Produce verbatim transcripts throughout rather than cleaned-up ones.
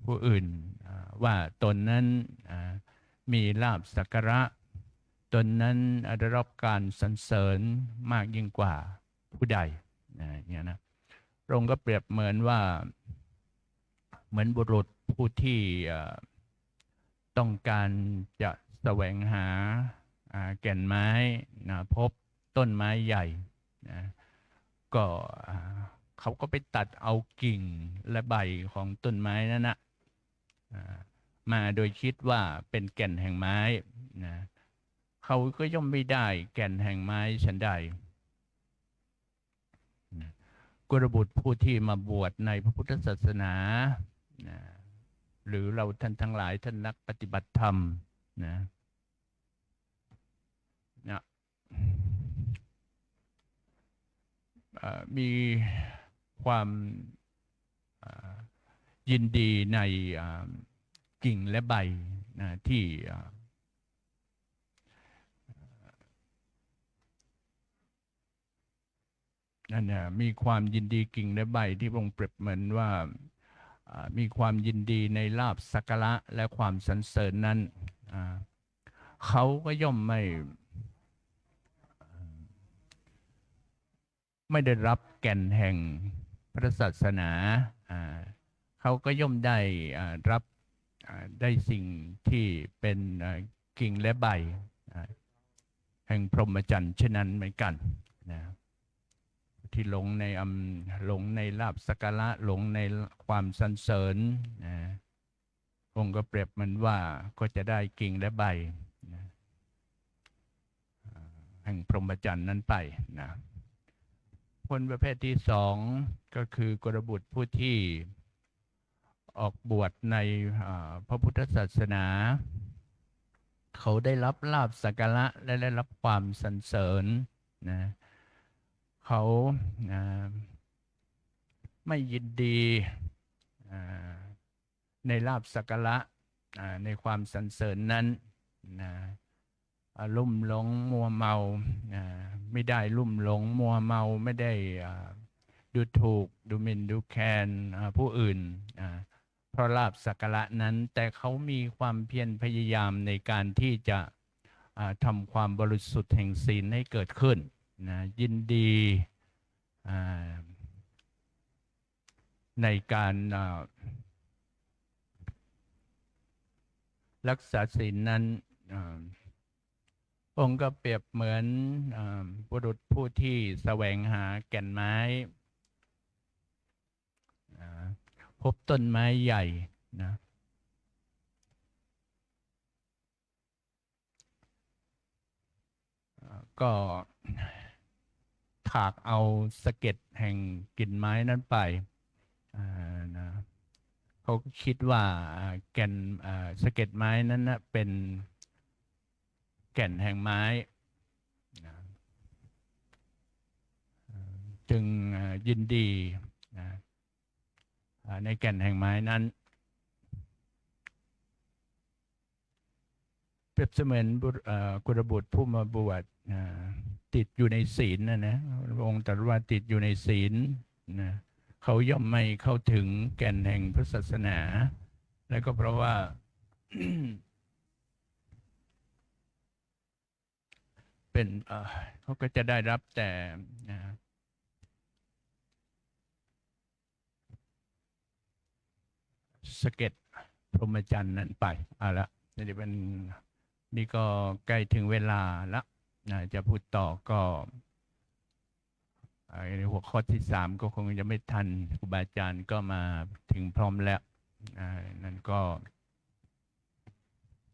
ผู้อื่น อ่า ว่าตนนั้น อ่า มีลาภสักการะ ตนนั้นได้รับการสรรเสริญมากยิ่งกว่าผู้ใด นะ อย่างเงี้ยนะ พระองค์ก็เปรียบเหมือนว่า เหมือนบุรุษผู้ที่ เอ่อ ต้องการจะแสวงหา อ่า แก่นไม้นะ พบต้นไม้ใหญ่นะ ก็ อ่า เขาก็ไปตัดเอากิ่งและใบของต้นไม้นั้นนะ อ่า มาโดยคิดว่าเป็นแก่นแห่งไม้นะ เขาก็ย่อมไม่ได้แก่นแห่งไม้ฉันใดนะ กุลบุตรผู้ที่มาบวชในพระพุทธศาสนานะ หรือเราท่านทั้งหลาย ท่านนักปฏิบัติธรรมนะ นะ เอ่อ มีความ เอ่อ ยินดีใน เอ่อ กิ่งและใบนะ ที่ เอ่อ นั่นน่ะ มีความยินดีกิ่งและใบ ที่พระองค์เปรียบเหมือนว่า อ่า มีความยินดีในลาภสักการะและความสรรเสริญนั้น อ่า เขาก็ย่อมไม่ ไม่ได้รับแก่นแห่งพระศาสนา อ่า เขาก็ย่อมได้ อ่า รับ อ่า ได้สิ่งที่เป็น อ่า กิ่งและใบ อ่า แห่งพรหมจรรย์เช่นนั้นเหมือนกันนะ ที่หลงในอำ- หลงในลาภสักการะ หลงในความสรรเสริญนะ องค์ก็เปรียบเหมือนว่าก็จะได้กิ่งและใบนะ อ่า แห่งพรหมจรรย์นั้นไปนะ คนประเภทที่สองก็คือกุลบุตรผู้ที่ออกบวชใน อ่า พระพุทธศาสนา เขาได้รับลาภสักการะและได้รับความสรรเสริญนะ เขา อ่า ไม่ยินดี อ่า ในลาภสักการะ อ่า ในความสรรเสริญนั้นนะ อ่า ลุ่มหลงมัวเมา อ่า ไม่ได้ลุ่มหลงมัวเมา ไม่ได้ อ่า ดูถูก ดูหมิ่น ดูแคลน อ่า ผู้อื่น อ่า เพราะลาภสักการะนั้น แต่เขามีความเพียรพยายามในการที่จะ อ่า ทำความบริสุทธิ์แห่งศีลให้เกิดขึ้นนะ ยินดี อ่า ในการ อ่า รักษาศีลนั้น อ่า องค์ก็เปรียบเหมือน อ่า บุรุษผู้ที่แสวงหาแก่นไม้ อ่า พบต้นไม้ใหญ่นะ อ่า ก็ถากเอาสะเก็ดแห่งกิ่งไม้นั้นไป อ่า นะ เขาก็คิดว่า อ่า แก่น อ่า สะเก็ดไม้นั้นนะเป็นแก่นแห่งไม้นะ อ่า จึง อ่า ยินดีนะ อ่า ในแก่นแห่งไม้นั้น เปรียบเสมือนบุตร- เอ่อ กุลบุตรผู้มาบวช อ่า ติดอยู่ในศีลนะนะ พระองค์ตรัสว่าติดอยู่ในศีลนะ เขาย่อมไม่เข้าถึงแก่นแห่งพระศาสนา และก็เพราะว่า เป็น เอ่อ เขาก็จะได้รับแต่ อ่า สะเก็ดพรหมจรรย์นั้นไป เอาละ นี่เป็น นี่ก็ใกล้ถึงเวลาละนะ จะพูดต่อก็ อ่า ในหัวข้อที่สามก็คงจะไม่ทัน ครูบาอาจารย์ก็มาถึงพร้อมแล้ว อ่า นั่นก็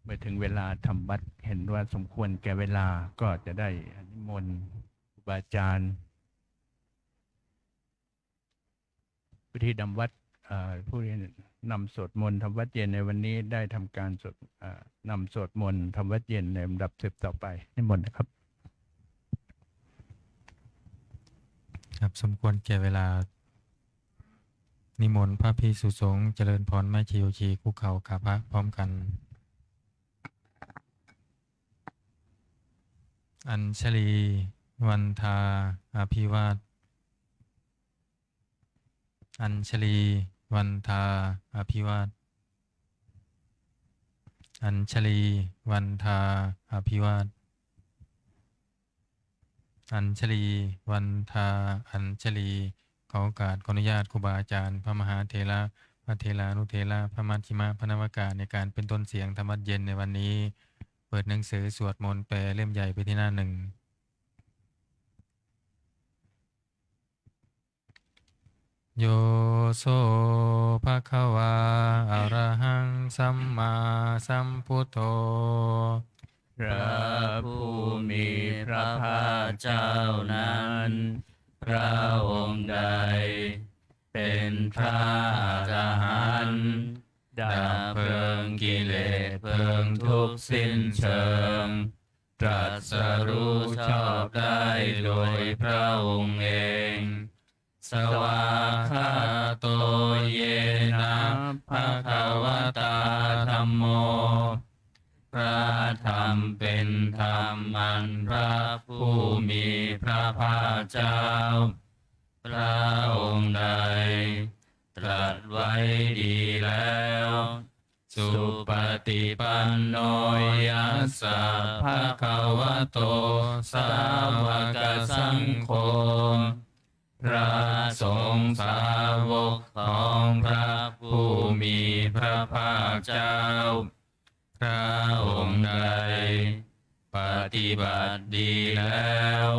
เมื่อถึงเวลาทำวัตร เห็นว่าสมควรแก่เวลา ก็จะได้นิมนต์ครูบาอาจารย์ ผู้ที่นำวัตร เอ่อ ผู้ที่นำสวดมนต์ทำวัตรเย็นในวันนี้ ได้ทำการสวด เอ่อ นำสวดมนต์ทำวัตรเย็นในลำดับสืบต่อไป นิมนต์นะครับ ครับ สมควรแก่เวลา นิมนต์พระภิกษุสงฆ์เจริญพรแม่ชีโยคีคุกเข่ากราบพระพร้อมกัน Añjalī vandā abhivād- Añjalī vandā abhivād- อัญชลี วันทา อภิวาท อัญชลี วันทา อัญชลี ขอโอกาส ขออนุญาตครูบาอาจารย์ พระมหาเถระ พระเถรานุเถระ พระมัชฌิมะ พระนวกะ ในการเป็นต้นเสียงธรรมวัตรเย็นในวันนี้ เปิดหนังสือสวดมนต์แปลเล่มใหญ่ไปที่หน้าหนึ่ง Yo so bhagavā arahaṃ sammāsambuddho พระผู้มีพระภาคเจ้านั้น พระองค์ใด เป็นพระอรหันต์ ดับเพลิงกิเลสเพลิงทุกข์สิ้นเชิง ตรัสรู้ชอบได้โดยพระองค์เอง Svākkhāto yena bhagavatā dhammo พระธรรมเป็นธรรมอันพระผู้มีพระภาคเจ้า พระองค์ใด ตรัสไว้ดีแล้ว Supaṭipanno yassa bhagavato sāvakasaṅgho พระสงฆ์สาวกของพระผู้มีพระภาคเจ้า พระองค์ใด ปฏิบัติดีแล้ว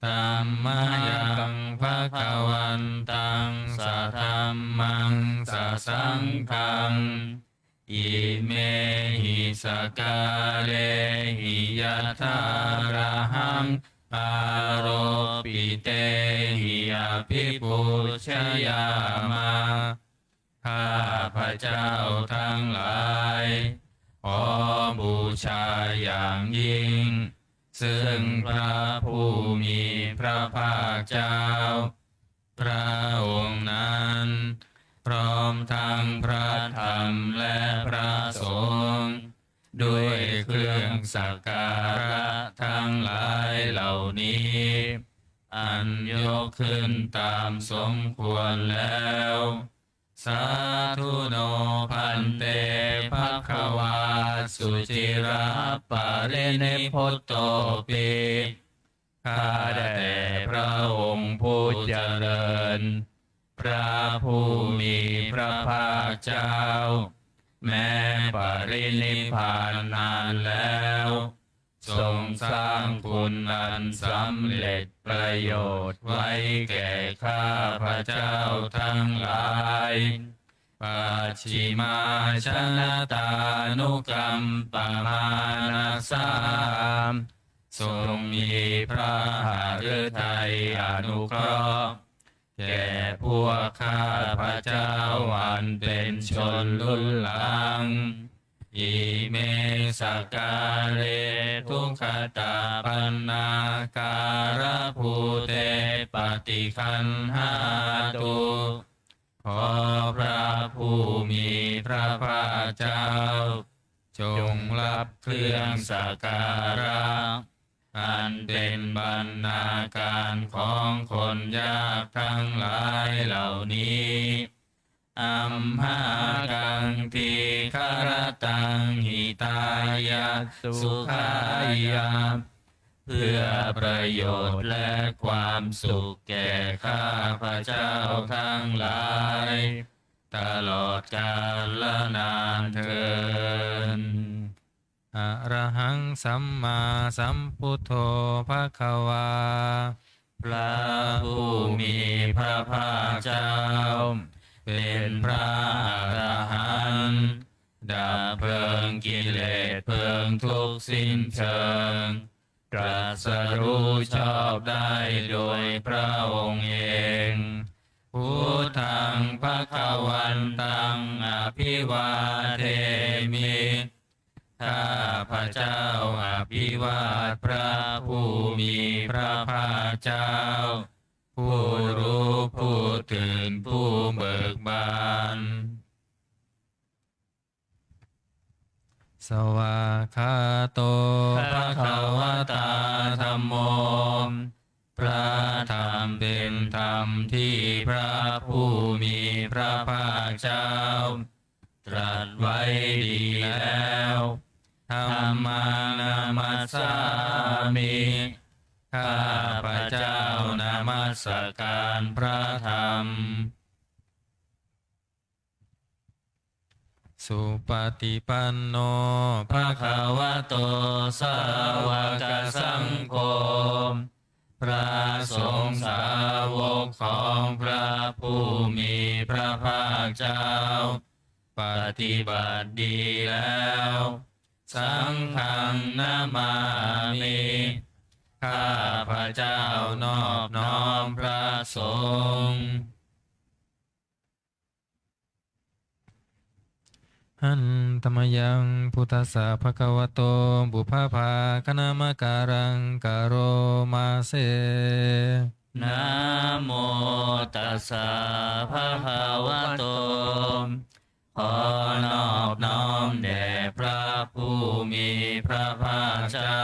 Tammayaṃ bhagavantaṃ sadhammaṃ sasaṅghaṃ imehi sakkārehi yathārahaṃ āropitehi abhipūjayāma ข้าพเจ้าทั้งหลาย ขอบูชาอย่างยิ่ง ซึ่งพระผู้มีพระภาคเจ้า พระองค์นั้น พร้อมทั้งพระธรรมและพระสงฆ์ ด้วยเครื่องสักการะทั้งหลายเหล่านี้ อันยกขึ้นตามสมควรแล้ว Sādhu no bhante bhagavā suciraparinibbutopi ข้าแต่พระองค์ผู้เจริญ พระผู้มีพระภาคเจ้า แม้ปรินิพพานนานแล้ว ทรงสร้างคุณอันสำเร็จประโยชน์ไว้แก่ข้าพเจ้าทั้งหลาย Pacchimājanatānukampamānasā ทรงมีพระหฤทัยอนุเคราะห์ แก่พวกข้าพเจ้าอันเป็นชนรุ่นหลัง Ime sakkāre duggatapaṇṇākārabhūte paṭiggaṇhātu ขอพระผู้มีพระภาคเจ้า จงรับเครื่องสักการะ อันเป็นบรรณาการของคนยากทั้งหลายเหล่านี้ Amhākaṃ dīgharattaṃ hitāya sukhāya เพื่อประโยชน์และความสุขแก่ข้าพเจ้าทั้งหลาย ตลอดกาลนานเทอญ Arahaṃ sammāsambuddho bhagavā พระผู้มีพระภาคเจ้า เป็นพระอรหันต์ ดับเพลิงกิเลสเพลิงทุกข์สิ้นเชิง ตรัสรู้ชอบได้โดยพระองค์เอง Buddhaṃ bhagavantaṃ abhivādemi ข้าพเจ้าอภิวาทพระผู้มีพระภาคเจ้า ผู้รู้ผู้ตื่นผู้เบิกบาน Svākkhāto bhagavatā dhammo พระธรรมเป็นธรรมที่พระผู้มีพระภาคเจ้า ต ตรัสไว้ดีแล้ว Dhammaṃ namassāmi ข้าพเจ้านมัสการพระธรรม Supaṭipanno bhagavato sāvakasaṅgho พระสงฆ์สาวกของพระผู้มีพระภาคเจ้า ปฏิบัติดีแล้ว Saṅghaṃ namāmi ข้าพเจ้านอบน้อมพระสงฆ์ Handa mayaṃ buddhassa bhagavato pubbabhāganamakāraṃ karoma se. Namo tassa bhagavato ขอนอบน้อมแด่พระผู้มีพระภาคเจ้า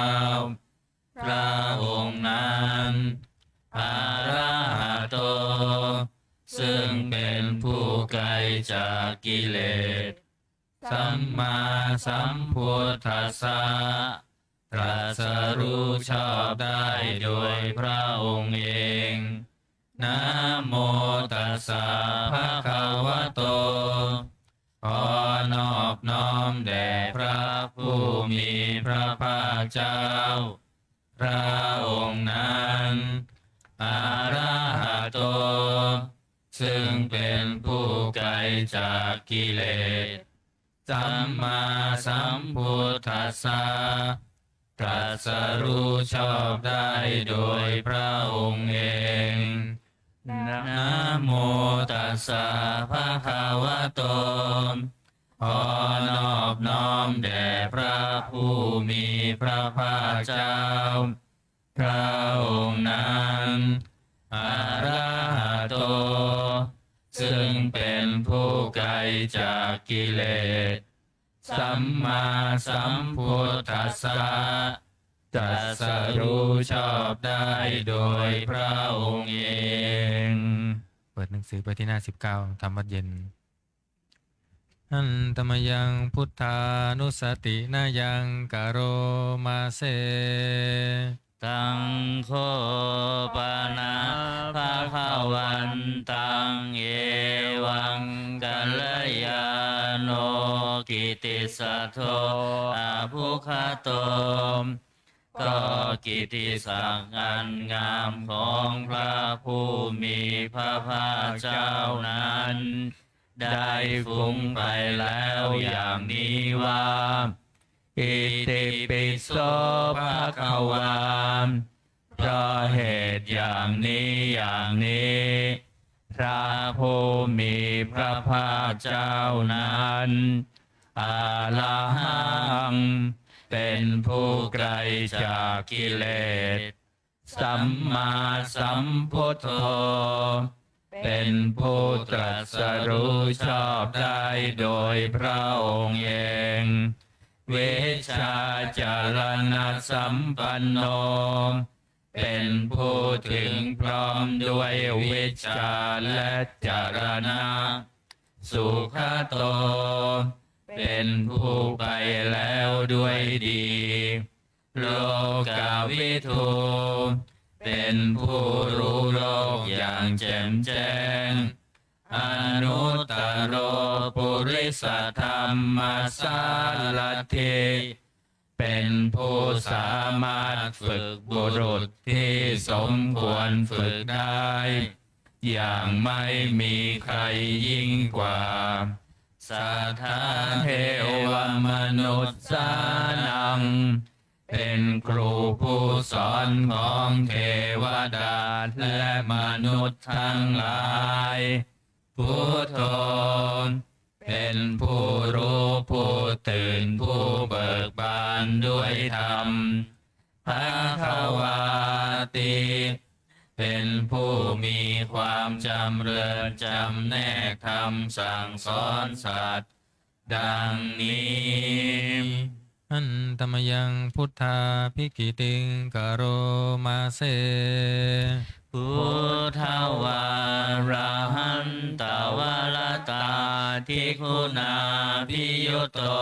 พระองค์นั้น arahato ซึ่งเป็นผู้ไกลจากกิเลส sammāsambuddhassa ตรัสรู้ชอบได้โดยพระองค์เอง Namo tassa bhagavato ขอนอบน้อมแด่พระผู้มีพระภาคเจ้า พระองค์นั้น arahato ซึ่งเป็นผู้ไกลจากกิเลส sammāsambuddhassa ตรัสรู้ชอบได้โดยพระองค์เอง Namo tassa bhagavato ขอนอบน้อมแด่พระผู้มีพระภาคเจ้า พระองค์นั้น arahato ซึ่งเป็นผู้ไกลจากกิเลส sammāsambuddhassa ตรัสรู้ชอบได้โดยพระองค์เอง เปิดหนังสือไปที่หน้าสิบเก้า ทำวัตรเย็น Handa mayaṃ buddhānussatinayaṃ karoma se. Taṃ kho pana bhagavantaṃ evaṃ kalyāṇo kittisaddo abbhuggato ก็กิตติศักดิ์อันงามของพระผู้มีพระภาคเจ้านั้น ได้ฟุ้งไปแล้วอย่างนี้ว่า Itipi so bhagavā เพราะเหตุอย่างนี้อย่างนี้ พระผู้มีพระภาคเจ้านั้น arahaṃ เป็นผู้ไกลจากกิเลส sammāsambuddho เป็นผู้ตรัสรู้ชอบได้โดยพระองค์เอง vijjācaraṇasampanno เป็นผู้ถึงพร้อมด้วยวิชชาและจรณะ sugato เป็นผู้ไปแล้วด้วยดี lokavidū เป็นผู้รู้โลกอย่างแจ่มแจ้ง anuttaro purisadammasārathi เป็นผู้สามารถฝึกบุรุษที่สมควรฝึกได้ อย่างไม่มีใครยิ่งกว่า satthā devamanussānaṃ เป็นครูผู้สอนของเทวดาและมนุษย์ทั้งหลาย buddho เป็นผู้รู้ผู้ตื่นผู้เบิกบานด้วยธรรม bhagavāti เป็นผู้มีความจำเริญจำแนกธรรมสั่งสอนสัตว์ ดังนี้ Handa mayaṃ buddhābhigītiṃ karoma se. Buddhavārahantavaratādiguṇābhiyutto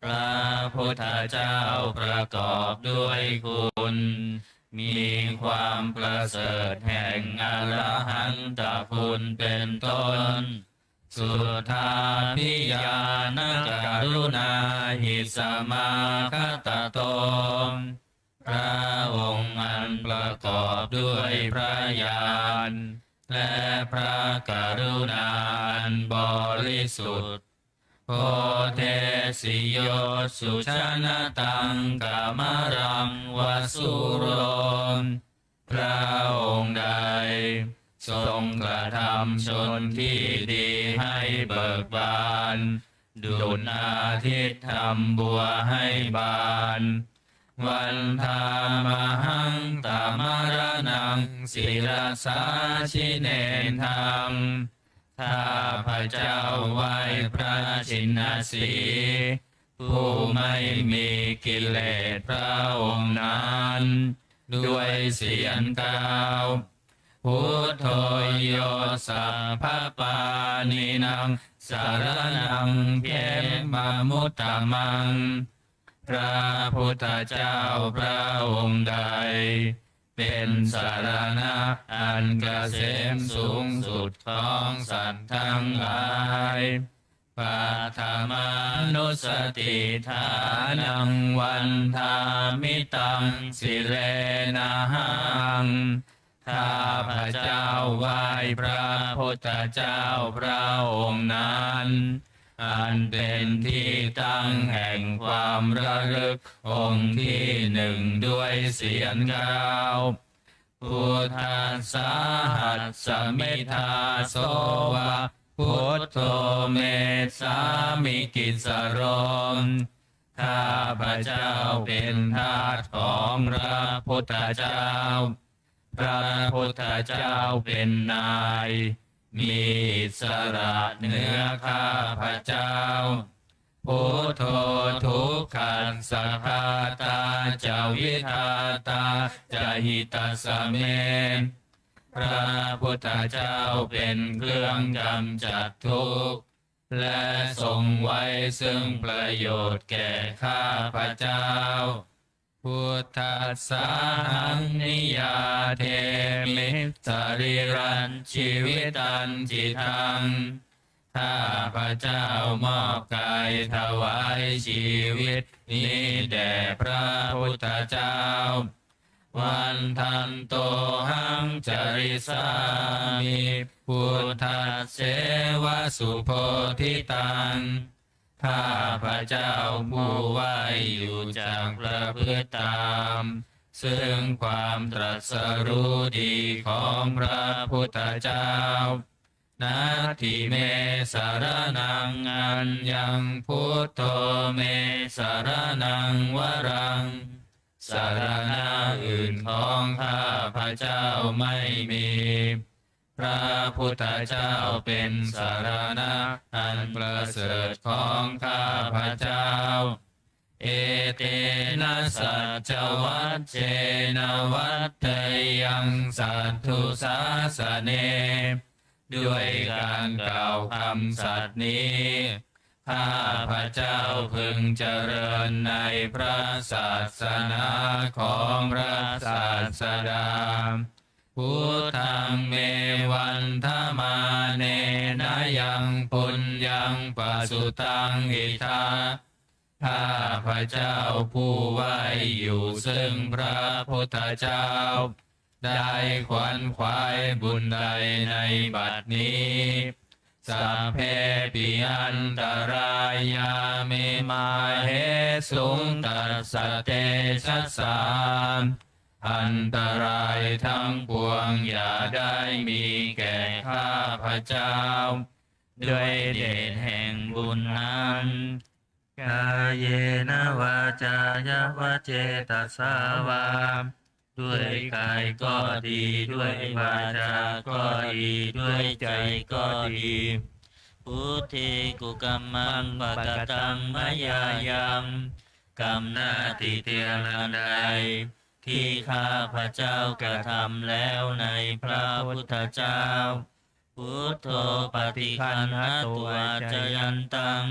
พระพุทธเจ้าประกอบด้วยคุณ มีความประเสริฐแห่งอรหันตคุณเป็นต้น Suddhābhiñāṇakaruṇāhi samāgatatto พระองค์อันประกอบด้วยพระญาณ และพระกรุณาอันบริสุทธิ์ Bodhesi yo sujanataṃ kamalaṃ va sūro พระองค์ใดทรงกระทำชนที่ดีให้เบิกบาน ดุจอาทิตย์ทำบัวให้บาน Vandāmahaṃ tamaraṇaṃ sirasā jinendaṃ ข้าพเจ้าไหว้พระชินสีห์ ผู้ไม่มีกิเลสพระองค์นั้น ด้วยเสียงกล่าว Buddho yo sabbapāṇīnaṃ saraṇaṃ khemamuttamaṃ พระพุทธเจ้าพระองค์ใด เป็นสรณะอันเกษมสูงสุดของสัตว์ทั้งหลาย Paṭhamānussatiṭṭhānaṃ vandāmi taṃ sirenahaṃ ข้าพเจ้าไหว้พระพุทธเจ้าพระองค์นั้น อันเป็นที่ตั้งแห่งความระลึกองค์ที่หนึ่งด้วยเสียงกล่าว Buddhassāhasmi dāso va buddho me sāmikissaro ข้าพเจ้าเป็นทาสของพระพุทธเจ้า พระพุทธเจ้าเป็นนาย มีอิสระเหนือข้าพเจ้า Buddho dukkhassa ghātā ca vidhātā ca hitassa me พระพุทธเจ้าเป็นเครื่องกำจัดทุกข์ และทรงไว้ซึ่งประโยชน์แก่ข้าพเจ้า Buddhassāhaṃ niyyādemi sarīrañjīvitañcidaṃ ข้าพเจ้ามอบกายถวายชีวิตนี้แด่พระพุทธเจ้า Vandantohaṃ carissāmi buddhasseva subodhitaṃ ข้าพเจ้าผู้ไหว้อยู่จักประพฤติตาม ซึ่งความตรัสรู้ดีของพระพุทธเจ้า Natthi me saraṇaṃ aññaṃ buddho me saraṇaṃ varaṃ สรณะอื่นของข้าพเจ้าไม่มี พระพุทธเจ้าเป็นสรณะอันประเสริฐของข้าพเจ้า Etena saccavajjena vaḍḍheyyaṃ satthu sāsane ด้วยการกล่าวคำสัตย์นี้ ข้าพเจ้าพึงเจริญในพระศาสนาของพระศาสดา Buddhaṃ me vandamānena yaṃ puññaṃ pasutaṃ idha ข้าพเจ้าผู้ไหว้อยู่ซึ่งพระพุทธเจ้า ได้ขวนขวายบุญใดในบัดนี้ Sabbepi antarāyā me māhesuṃ tassa tejasā อันตรายทั้งปวงอย่าได้มีแก่ข้าพเจ้า ด้วยเดชแห่งบุญนั้น Kāyena vācāya va cetasā vā ด้วยกายก็ดี ด้วยวาจาก็ดี ด้วยใจก็ดี Buddhe kukammaṃ pakataṃ mayā yaṃ กรรมหน้าติเตียนอันใด ที่ข้าพเจ้ากระทำแล้วในพระพุทธเจ้า Buddho paṭiggaṇhatu accayantaṃ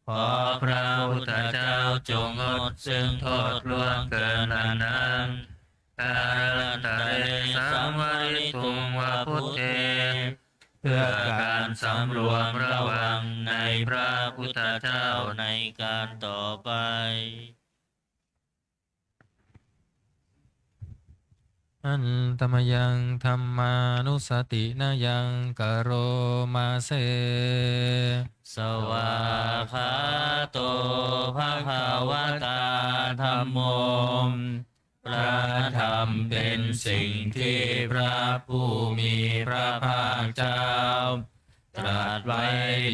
ขอพระพุทธเจ้าจงงดซึ่งโทษล่วงเกินอันนั้น Kālantare saṃvarituṃ va buddhe เพื่อการสำรวมระวังในพระพุทธเจ้าในการต่อไป Handa mayaṃ dhammānussatinayaṃ karoma se. Svākkhāto bhagavatā dhammo. พระธรรมเป็นสิ่งที่พระผู้มีพระภาคเจ้า ตรัสไว้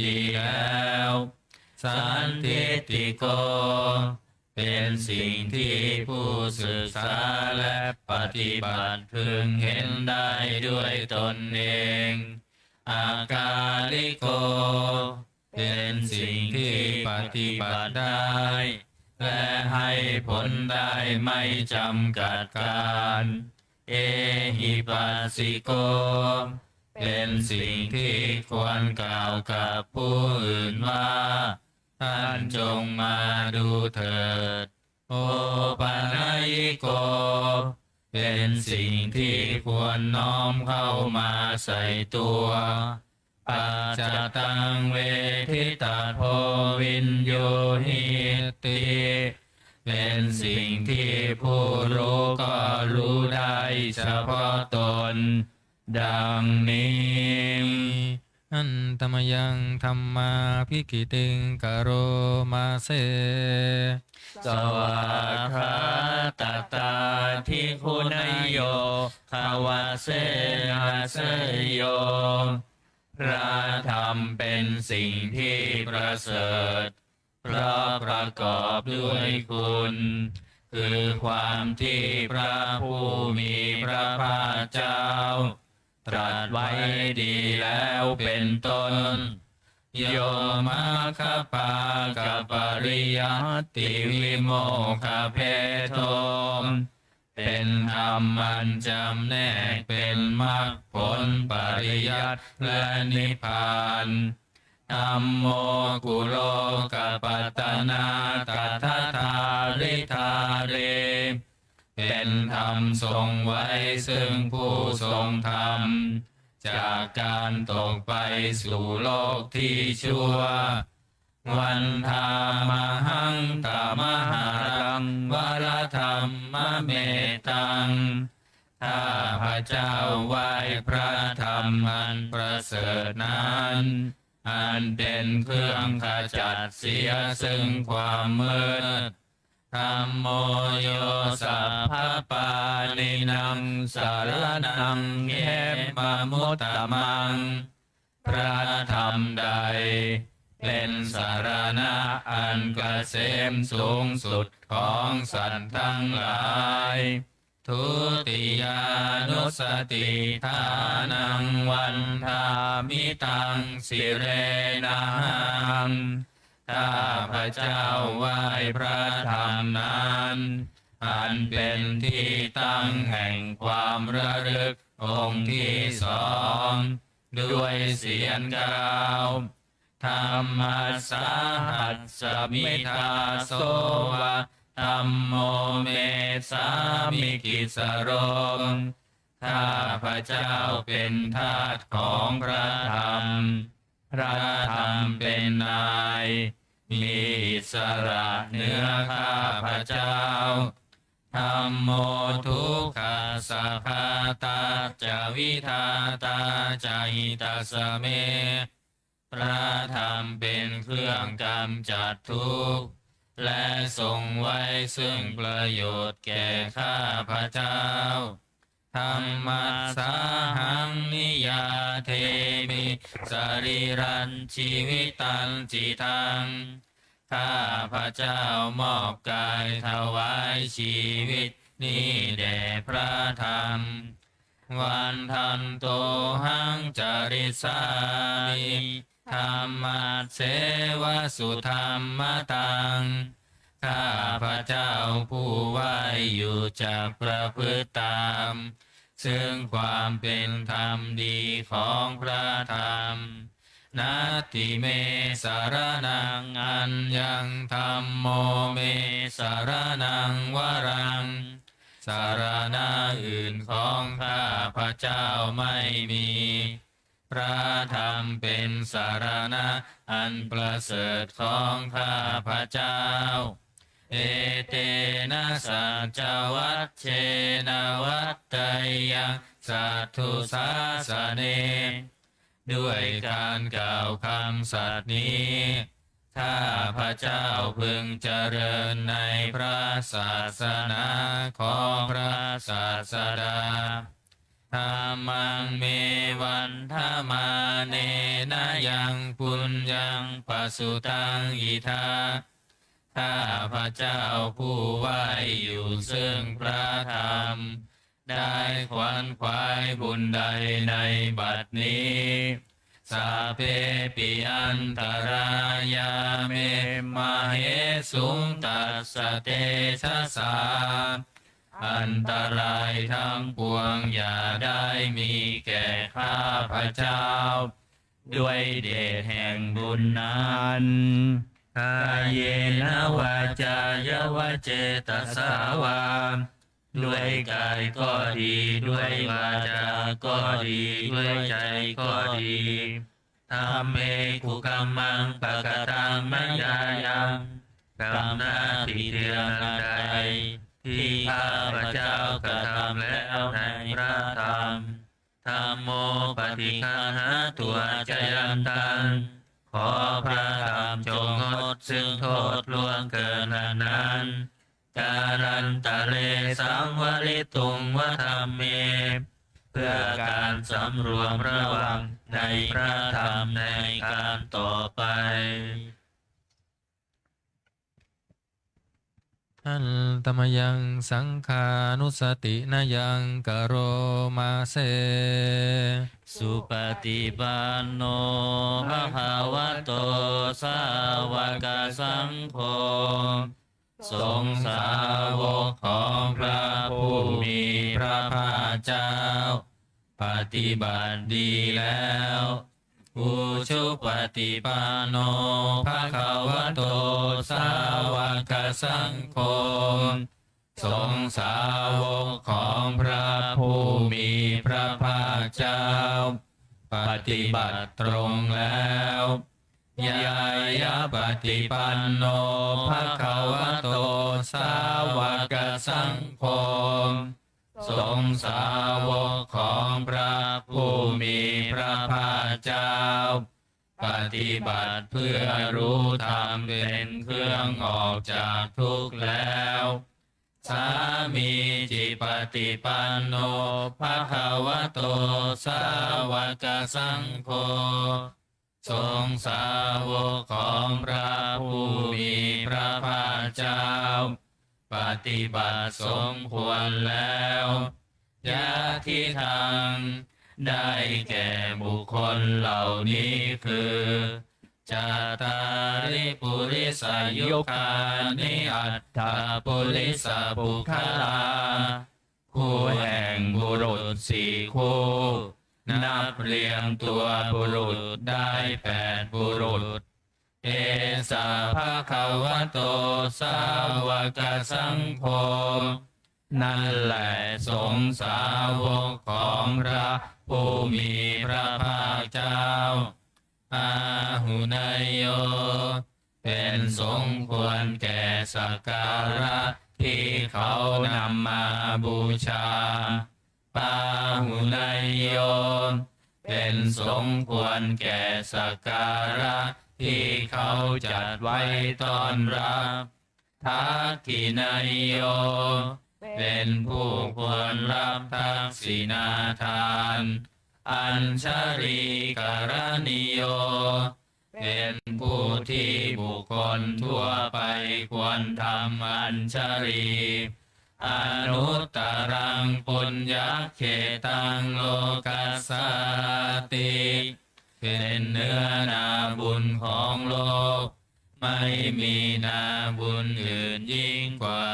ดีแล้ว Sandiṭṭhiko เป็นสิ่งที่ผู้ศึกษาและปฏิบัติพึงเห็นได้ด้วยตนเอง Akāliko เป็นสิ่งที่ปฏิบัติได้ และให้ผลได้ไม่จำกัดกาล Ehipassiko เป็นสิ่งที่ควรกล่าวกับผู้อื่นว่า ท่านจงมาดูเถิด Opanayiko เป็นสิ่งที่ควรน้อมเข้ามาใส่ตัว Paccattaṃ veditabbo viññūhīti เป็นสิ่งที่ผู้รู้ก็รู้ได้เฉพาะตน ดังนี้ Handa mayaṃ dhammābhigītiṃ karoma se. Svākkhātatādiguṇayogavasena seyyo. พระธรรมเป็นสิ่งที่ประเสริฐ เพราะประกอบด้วยคุณ คือความที่พระผู้มีพระภาคเจ้า ตรัสไว้ดีแล้วเป็นต้น Yo maggapākapariyattivimokkhabhedo เป็นธรรมอันจำแนกเป็นมรรคผลปริยัติและนิพพาน Dhammo kulokapattanā tadadhāridhārī เป็นธรรมทรงไว้ซึ่งผู้ทรงธรรม จากการตกไปสู่โลกที่ชั่ว Vandāmahaṃ tamaharaṃ varaḍammametaṃ. ข้าพเจ้าไหว้พระธรรมอันประเสริฐนั้น อันเป็นเครื่องขจัดเสียซึ่งความมืด Dhammo yo sabbapāṇīnaṃ saraṇaṃ khemamuttamaṃ. พระธรรมใดเป็นสรณะอันเกษมสูงสุดของสัตว์ทั้งหลาย Dutiyānussatiṭṭhānaṃ vandāmi taṃ sirenahaṃ. ข้าพเจ้าไหว้พระธรรมนั้น อันเป็นที่ตั้งแห่งความระลึกองค์ที่สอง ด้วยเสียงกล่าว Dhammassāhasmi dāso va dhammo me sāmikissaro. ข้าพเจ้าเป็นทาสของพระธรรม พระธรรมเป็นนาย มีอิสระเหนือข้าพเจ้า Dhammo dukkhassa ghātā ca vidhātā ca hitassa me. พระธรรมเป็นเครื่องกำจัดทุกข์ และทรงไว้ซึ่งประโยชน์แก่ข้าพเจ้า Dhammassāhaṃ niyyādemi sarīrañjīvitañcidaṃ. ข้าพเจ้ามอบกายถวายชีวิตนี้แด่พระธรรม Vandantohaṃ carissāmi dhammasseva sudhammataṃ. ข้าพเจ้าผู้ไหว้อยู่จักประพฤติตาม ซึ่งความเป็นธรรมดีของพระธรรม Natthi me saraṇaṃ aññaṃ, dhammo me saraṇaṃ varaṃ, สรณะอื่นของข้าพเจ้าไม่มี พระธรรมเป็นสรณะอันประเสริฐของข้าพเจ้า Etena saccavajjena vaḍḍheyyaṃ satthu sāsane. ด้วยการกล่าวคำสัตย์นี้ ข้าพเจ้าพึงเจริญในพระศาสนาของพระศาสดา Dhammaṃ me vandamānena yaṃ puññaṃ pasutaṃ idha. ข้าพเจ้าผู้ไหว้อยู่ซึ่งพระธรรม ได้ขวนขวายบุญใดในบัดนี้ Sabbepi antarāyā me māhesuṃ tassa tejasā. อันตรายทั้งปวงอย่าได้มีแก่ข้าพเจ้า ด้วยเดชแห่งบุญนั้น Kāyena vācāya va cetasā vā. ด้วยกายก็ดี ด้วยวาจาก็ดี ด้วยใจก็ดี Dhamme kukammaṃ pakataṃ mayā yaṃ. กรรมหน้าที่เดียวนั้นใด ที่ข้าพเจ้ากระทำแล้วในพระธรรม Dhammo paṭiggaṇhātu accayantaṃ. ขอพระธรรมจงงดซึ่งโทษล่วงเกินอันนั้น Kālantare saṃvarituṃ va dhamme. เพื่อการสำรวมระวังในพระธรรมในการต่อไป Handa mayaṃ saṅghānussatinayaṃ karoma se. Supaṭipanno bhagavato sāvakasaṅgho. สงฆ์สาวกของพระผู้มีพระภาคเจ้า ปฏิบัติดีแล้ว Ujupaṭipanno bhagavato sāvakasaṅgho. สงฆ์สาวกของพระผู้มีพระภาคเจ้า ปฏิบัติตรงแล้ว Ñāyapaṭipanno bhagavato sāvakasaṅgho. สงฆ์สาวกของพระผู้มีพระภาคเจ้า ปฏิบัติเพื่อรู้ธรรมเป็นเครื่องออกจากทุกข์แล้ว Sāmīcipaṭipanno bhagavato sāvakasaṅgho. สงฆ์สาวกของพระผู้มีพระภาคเจ้า ปฏิบัติสมควรแล้ว Yadidaṃ ได้แก่บุคคลเหล่านี้คือ Cattāri purisayugāni aṭṭha purisapuggalā. คู่แห่งบุรุษสี่คู่ นับเรียงตัวบุรุษได้แปดบุรุษ Esa bhagavato sāvakasaṅgho. นั่นแหละสงฆ์สาวกของพระผู้มีพระภาคเจ้า Āhuneyyo เป็นสงฆ์ควรแก่สักการะที่เขานำมาบูชา Pāhuneyyo เป็นสงฆ์ควรแก่สักการะที่เขาจัดไว้ต้อนรับ Dakkhiṇeyyo เป็นผู้ควรรับทักษิณาทาน Añjalikaraṇīyo เป็นผู้ที่บุคคลทั่วไปควรทำอัญชลี Anuttaraṃ puññakkhettaṃ lokassāti เป็นเนื้อนาบุญของโลก ไม่มีนาบุญอื่นยิ่งกว่า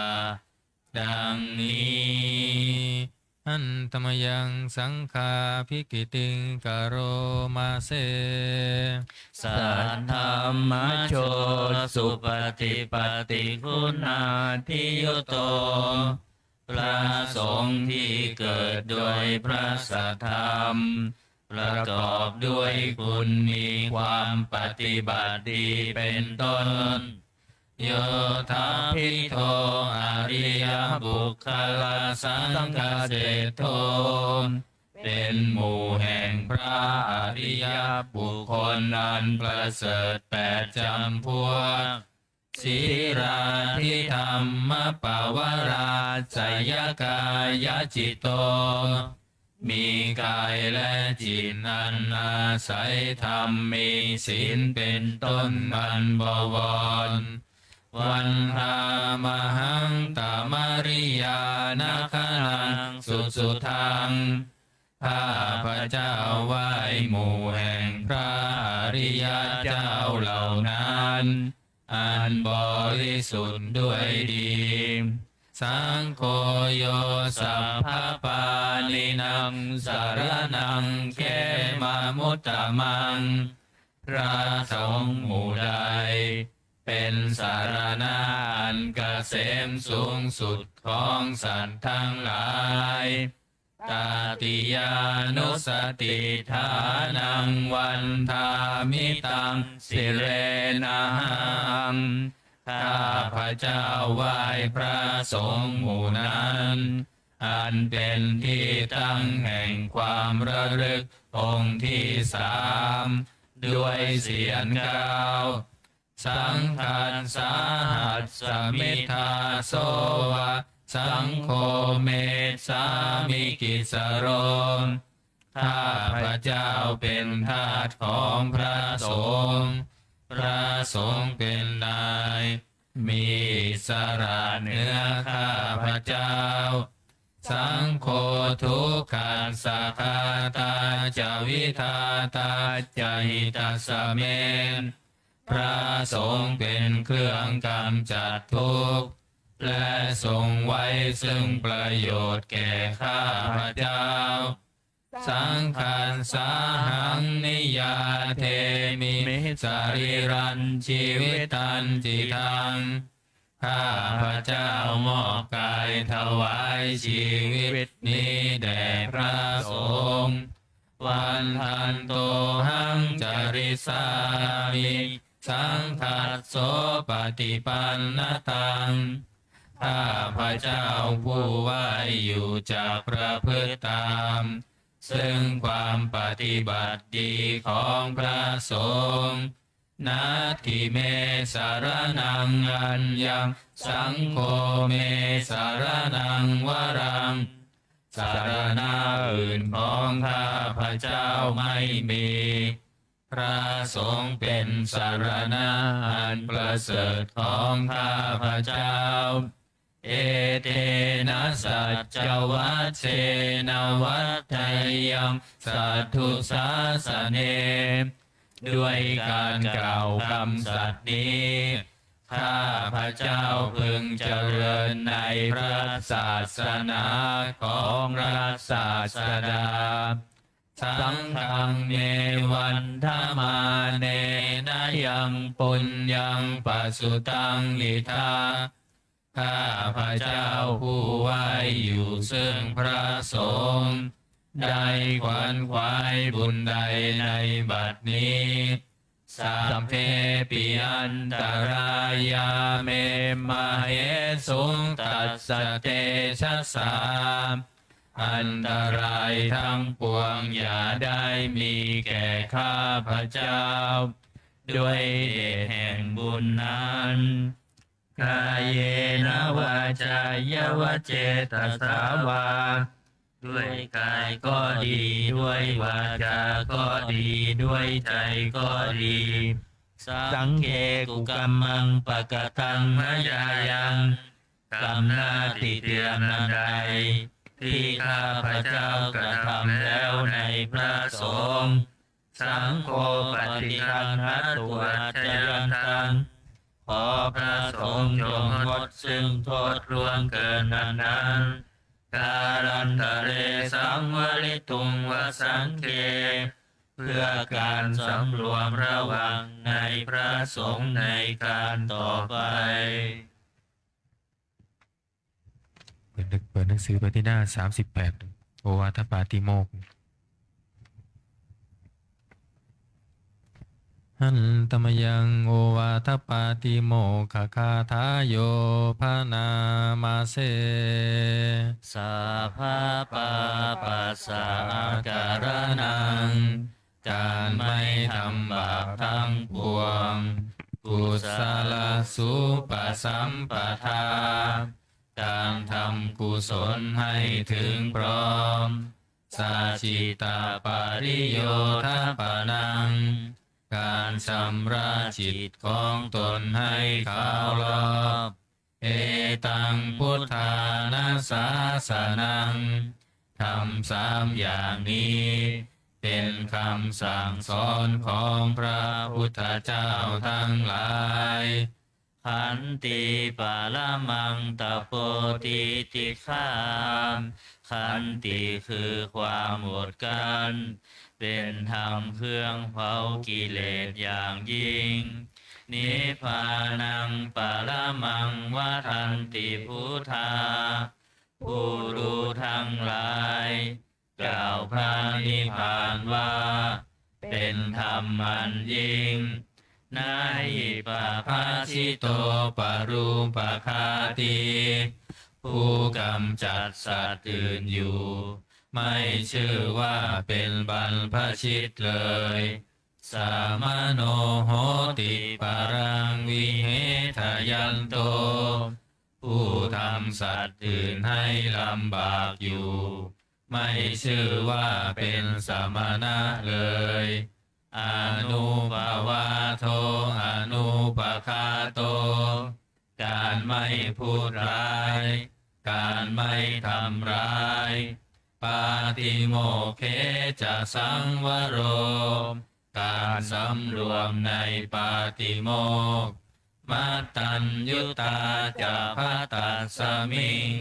ดังนี้ Handa mayaṃ saṅghābhigītiṃ karoma se. Saddhammajo supaṭipattiguṇādiyutto พระสงฆ์ที่เกิดโดยพระสัทธรรม ประกอบด้วยคุณมีความปฏิบัติดีเป็นต้น Yodhābhido ariyapuggalasaṅghaseṭṭho เป็นหมู่แห่งพระอริยบุคคลอันประเสริฐแปดจำพวก Sīlādidhammapavarāsayakāyacito มีกายและจิตอันอาศัยธรรมมีศีลเป็นต้นอันบวร Vandāmahaṃ tamariyāna gaṇaṃ susuddhaṃ ข้าพระเจ้าไหว้หมู่แห่งพระอริยเจ้าเหล่านั้น อันบริสุทธิ์ด้วยดี Saṅgho yo sabbapāṇīnaṃ saraṇaṃ khemamuttamaṃ พระสงฆ์หมู่ใด เป็นสรณะอันเกษมสูงสุดของสัตว์ทั้งหลาย Tatiyānussatiṭṭhānaṃ vandāmi taṃ sirenahaṃ ข้าพระเจ้าไหว้พระสงฆ์หมู่นั้น อันเป็นที่ตั้งแห่งความระลึกองค์ที่สาม ด้วยเสียงเก้า Saṅghassāhasmi dāso va saṅgho me sāmikissaro ข้าพระเจ้าเป็นทาสของพระสงฆ์ พระสงฆ์เป็นนาย มีอิสระเหนือข้าพระเจ้า Saṅgho dukkhassa ghātā ca vidhātā ca hitassa me พระสงฆ์เป็นเครื่องกำจัดทุกข์ และทรงไว้ซึ่งประโยชน์แก่ข้าพระเจ้า Saṅghassāhaṃ niyyādemi sarīrañjīvitañcidaṃ ข้าพระเจ้ามอบกายถวายชีวิตนี้แด่พระสงฆ์ Vandantohaṃ carissāmi saṅghassopaṭipannataṃ ข้าพระเจ้าผู้ไหว้อยู่จะประพฤติตาม ซึ่งความปฏิบัติดีของพระสงฆ์ Natthi me saraṇaṃ aññaṃ saṅgho me saraṇaṃ varaṃ สรณะอื่นของข้าพระเจ้าไม่มี พระสงฆ์เป็นสรณะอันประเสริฐของข้าพระเจ้า Etena saccavajjena vaḍḍheyyaṃ satthu sāsane ด้วยการกล่าวคำสัตย์นี้ ข้าพระเจ้าพึงเจริญในพระศาสนาของพระศาสดา Saṅghaṃ me vandamānena yaṃ puññaṃ pasutaṃ idha ข้าพระเจ้าผู้ไหว้อยู่ซึ่งพระสงฆ์ ได้ขวนขวายบุญใดในบัดนี้ Sabbepi antarāyā me māhesuṃ tassa tejasā อันตรายทั้งปวงอย่าได้มีแก่ข้าพระเจ้า ด้วยเดชแห่งบุญนั้น Kāyena vācāya va cetasā vā ด้วยกายก็ดี ด้วยวาจาก็ดี ด้วยใจก็ดี Saṅghe kukammaṃ pakataṃ mayā yaṃ กรรมหน้าติเตียนอันใด ที่ข้าพระเจ้ากระทำแล้วในพระสงฆ์ Saṅgho paṭiggaṇhatu accayantaṃ ขอพระสงฆ์จงงดซึ่งโทษล่วงเกินนั้นๆ kālantare saṃvarituṃ va saṅghe เพื่อการสำรวมระวังในพระสงฆ์ในการต่อไป เปิดหนัง- เปิดหนังสือไปที่หน้า สามสิบแปด โอวาทปาติโมกข์ Handa mayaṃ ovātapātimokkhagāthāyo bhaṇāma se. Sabbapāpassa akaraṇaṃ การไม่ทำบาปทั้งปวง Kusalasupasampadā การทำกุศลให้ถึงพร้อม Sacittapariyodapanaṃ การชำระจิตของตนให้ขาวรอบ Etaṃ buddhāna sāsanaṃ ธรรมสามอย่างนี้ เป็นคำสั่งสอนของพระพุทธเจ้าทั้งหลาย Khanti paramaṃ tapo titikkhā ขันติคือความอดกลั้น เป็นธรรมเครื่องเผากิเลสอย่างยิ่ง Nibbānaṃ paramaṃ vadanti buddhā ผู้รู้ทั้งหลาย กล่าวพระนิพพานว่า เป็นธรรมอันยิ่ง Na hi pabbajito parūpaghātī ผู้กำจัดสัตว์อื่นอยู่ ไม่ชื่อว่าเป็นบรรพชิตเลย Samano hoti paraṃ vihetayanto ผู้ทำสัตว์อื่นให้ลำบากอยู่ ไม่ชื่อว่าเป็นสมณะเลย Anuppavādo anupaghāto การไม่พูดร้าย การไม่ทำร้าย Pātimokkhe ca saṃvaro การสำรวมในปาติโมกข์ Mattaññutā ca bhaddasmiṃ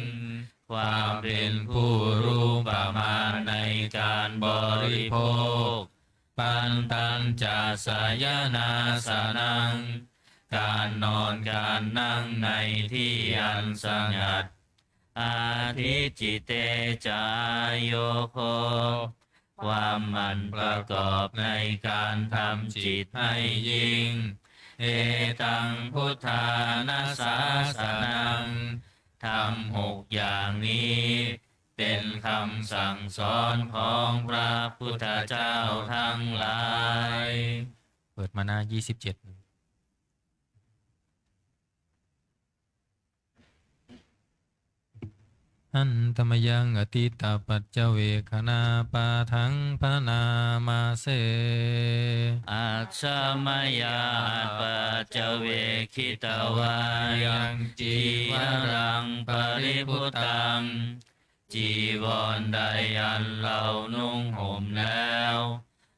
ความเป็นผู้รู้ประมาณในการบริโภค Pantañca sayanāsanaṃ การนอนการนั่งในที่อันสงัด Adhicitecāyogo ความหมั่นประกอบในการทำจิตให้ยิ่ง Etaṃ buddhāna sāsanaṃ ธรรมหกอย่างนี้ เป็นคำสั่งสอนของพระพุทธเจ้าทั้งหลาย เปิดมาหน้า ยี่สิบเจ็ด Handa mayaṃ atītapaccavekkhaṇapāṭhaṃ bhaṇāma se. Ajja mayā apaccavekkhitvā yaṃ cīvaraṃ paribhuttaṃ จีวรใดอันเรานุ่งห่มแล้ว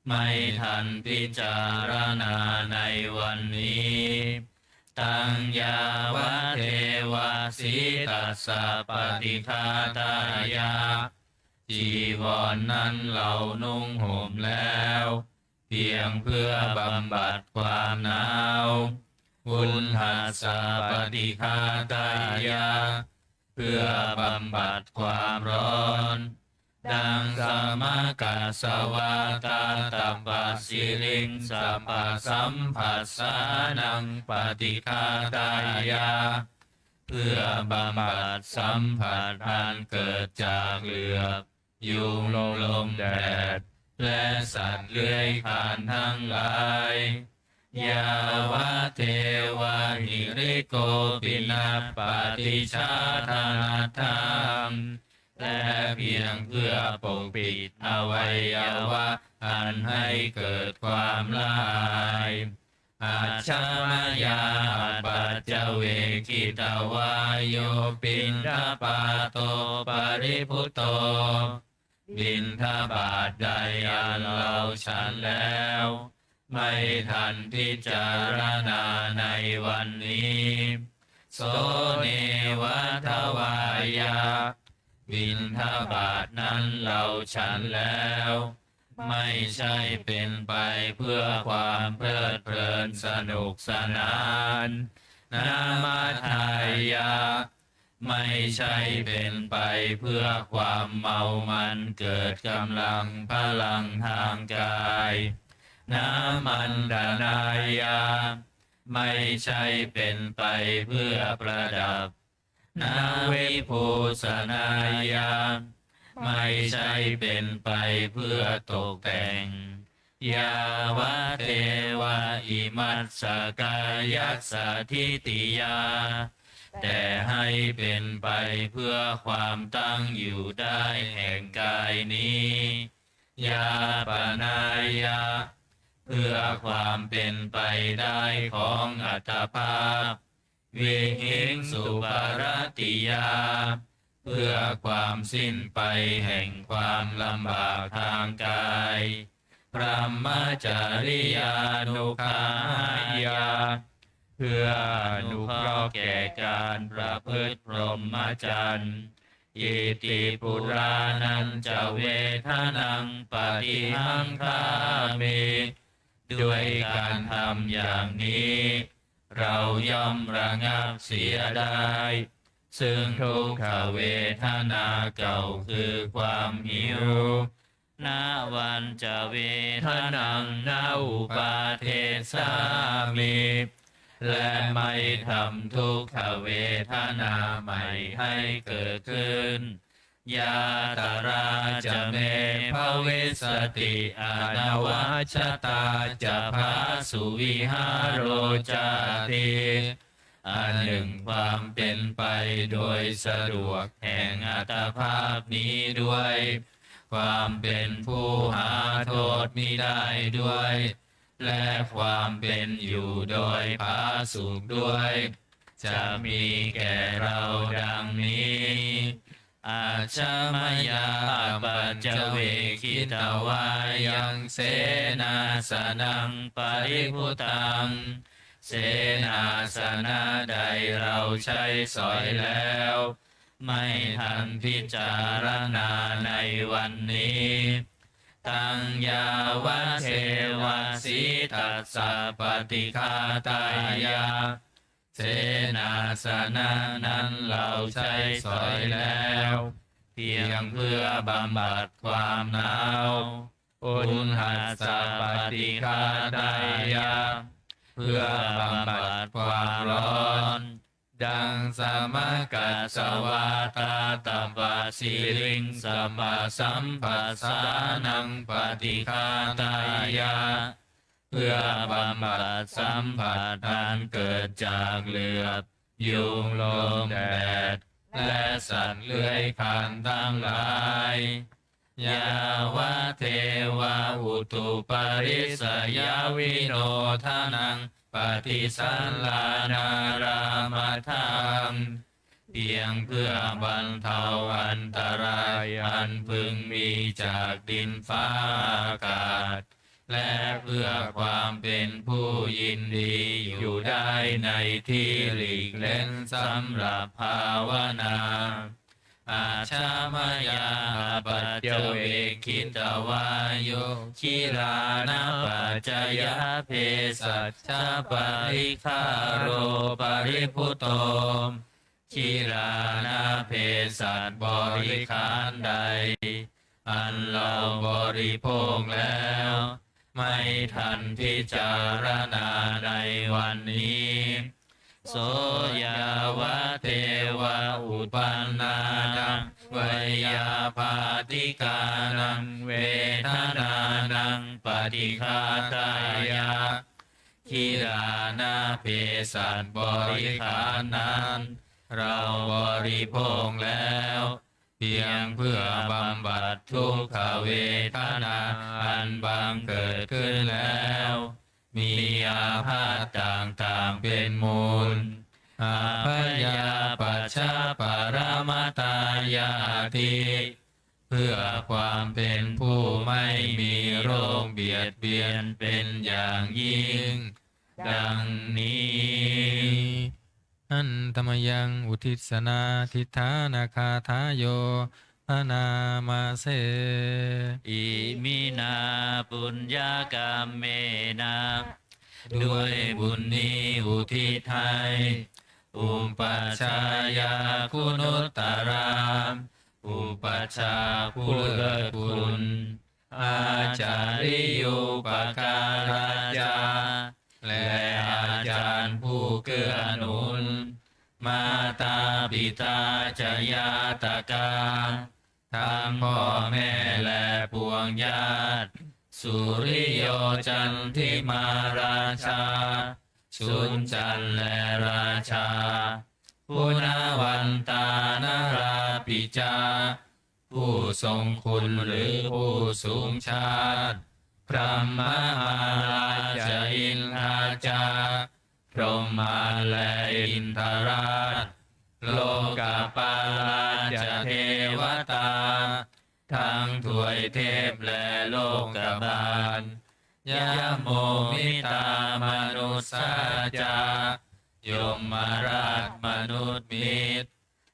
ไม่ทันพิจารณาในวันนี้ Taṃ yāvadeva sītassa paṭighātāya จีวรนั้นเรานุ่งห่มแล้ว เพียงเพื่อบำบัดความหนาว Uṇhassa paṭighātāya เพื่อบำบัดความร้อน Daṃsamakasavātātapasiriṃsapasamphassānaṃ paṭighātāya เพื่อบำบัดสัมผัสอันเกิดจากเหลือบ ยุงลมแดด และสัตว์เลื้อยคลานทั้งหลาย Yāvadeva hirikopinapaṭicchādanatthaṃ และเพียงเพื่อปกปิดอวัยวะอันให้เกิดความละอาย Ajja mayā apaccavekkhitvā yo piṇḍapāto paribhutto บิณฑบาตใดอันเราฉันแล้ว ไม่ทันพิจารณาใน วันนี้ โสเนวะทวายะ บิณฑบาตนั้นเราฉันแล้ว ไม่ใช่เป็นไปเพื่อความเพลิดเพลินสนุกสนาน นมัฏฐายะ ไม่ใช่เป็นไปเพื่อความเมามันเกิดกำลังพลังทางกาย นมัณฑนายะ ไม่ใช่เป็นไปเพื่อประดับ นวิภูสนายะ ไม่ใช่เป็นไปเพื่อตกแต่ง ยาวะเทวะอิมัสสะกายัสสะทิฏฐิยา แต่ให้เป็นไปเพื่อความตั้งอยู่ได้แห่งกายนี้ ยาปนายะ เพื่อความเป็นไปได้ของอัตภาพ วิหิงสุปรัตติยา เพื่อความสิ้นไปแห่งความลำบากทางกาย พรหมจริยานุกาหายา เพื่ออนุเคราะห์แก่การประพฤติพรหมจรรย์ อิติปุราณัญจะเวทนังปฏิฮังคามิ ด้วยการทำอย่างนี้ เราย่อมระงับเสียได้ ซึ่งทุกขเวทนาเก่าคือความหิว นวัญจะเวทนังนอุปาเทสามิ และไม่ทำทุกขเวทนาใหม่ให้เกิดขึ้น ยาตราจะเมภวิสสติ อนวัชชตาจะภาสุ วิหาโรจาติ อันหนึ่งความเป็นไปโดยสะดวกแห่งอัตภาพนี้ด้วย ความเป็นผู้หาโทษมิได้ด้วย และความเป็นอยู่โดยผาสุกด้วย จะมีแก่เราดังนี้ อัชชมยา อัปปัจจเวกขิตวายัง เสนาสนังปริภุตัง เสนาสนะใดเราใช้สอยแล้ว ไม่ทันพิจารณาในวันนี้ ตังยาวะเทวะสีตัสสะปฏิฆาตายะ เสนาสนะนั้นเราใช้สอยแล้ว เพียงเพื่อบำบัดความหนาว อุณหัสสะปฏิฆาตายะ เพื่อบำบัดความร้อน ดังสมกัสสวาตาตปะสิลิงสปะสัมภัสสานังปฏิฆาตายะ เพื่อบำบัดสัมผัสอันเกิดจากเหลือบ ยุง ลม แดด และสัตว์เลื้อยคลานทั้งหลาย ยาวะเทวะอุตุปริสยวิโนทนังปฏิสัลลานารามัฏฐัง เพียงเพื่อบรรเทาอันตรายอันพึงมีจากดินฟ้าอากาศ และเพื่อความเป็นผู้ยินดีอยู่ได้ในที่หลีกเล้นสำหรับภาวนา อัชชมยา อัปปัจจเวกขิตวายุ ขีรานะปัจจยา เภสัชชปริคาโรปริภุโต ขีรานะเภสัชบริขารใด อันเราบริโภคแล้ว ไม่ทันพิจารณาในวันนี้ โสยาวะเทวะอุปันนานัง ไวยาบาทิกานัง เวทนานังปฏิฆาตายะ ขีรานะเภสัชบริขารนั้น เราบริโภคแล้ว เพียงเพื่อบำบัดทุกขเวทนาอันบังเกิดขึ้นแล้ว มีอาพาธต่างๆเป็นมูล อภยาปัชชปรมตายาติ เพื่อความเป็นผู้ไม่มีโรคเบียดเบียนเป็นอย่างยิ่ง ดังนี้ Handa mayaṃ uddissanādhiṭṭhānagāthāyo bhaṇāma se. Iminā puññakammena ด้วยบุญนี้อุทิศให้ Upajjhāyā guṇuttarā อุปัชฌาย์ผู้เลิศคุณ Ācariyūpakārā ca และอาจารย์ผู้เกื้อหนุน Mātā pitā ca ñātakā ทั้งพ่อแม่และปวงญาติ Suriyo candimā rājā สุญจันทร์และราชา Guṇavantā narāpi ca ผู้ทรงคุณหรือผู้สูงชาติ Brahmamārā ca indā ca พรหมมารและอินทราช Lokapālā ca devatā ทั้งทวยเทพและโลกบาล Yamo mittā manussā ca ยมราชมนุษย์มิตร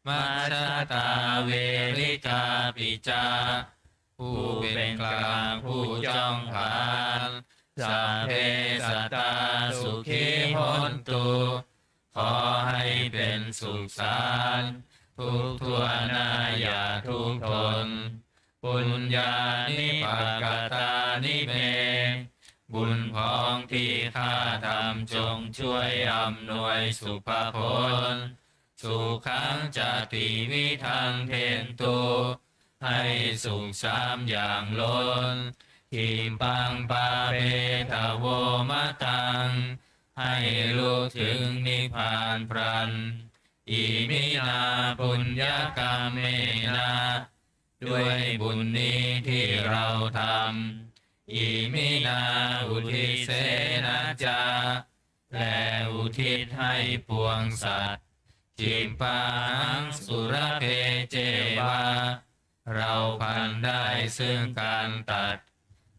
Majjhattā verikāpi ca ผู้เป็นกลางผู้จ้องผลาญ Sabbe sattā sukhī hontu ขอให้เป็นสุขสันต์ทุกทั่วหน้าอย่าทุกข์ทน Puññāni pakatāni me บุญพ้องที่ข้าทำจงช่วยอำนวยสุภผล Sukhañca tividhaṃ dentu ให้สุขสามอย่างล้น Khippaṃ pāpetha vo mataṃ ให้ลุถึงนิพพานพลัน Iminā puññakammena ด้วยบุญนี้ที่เราทำ Iminā uddissena ca และอุทิศให้ปวงสัตว์ Khippāhaṃ sulabhe ceva เราพลันได้ซึ่งการตัด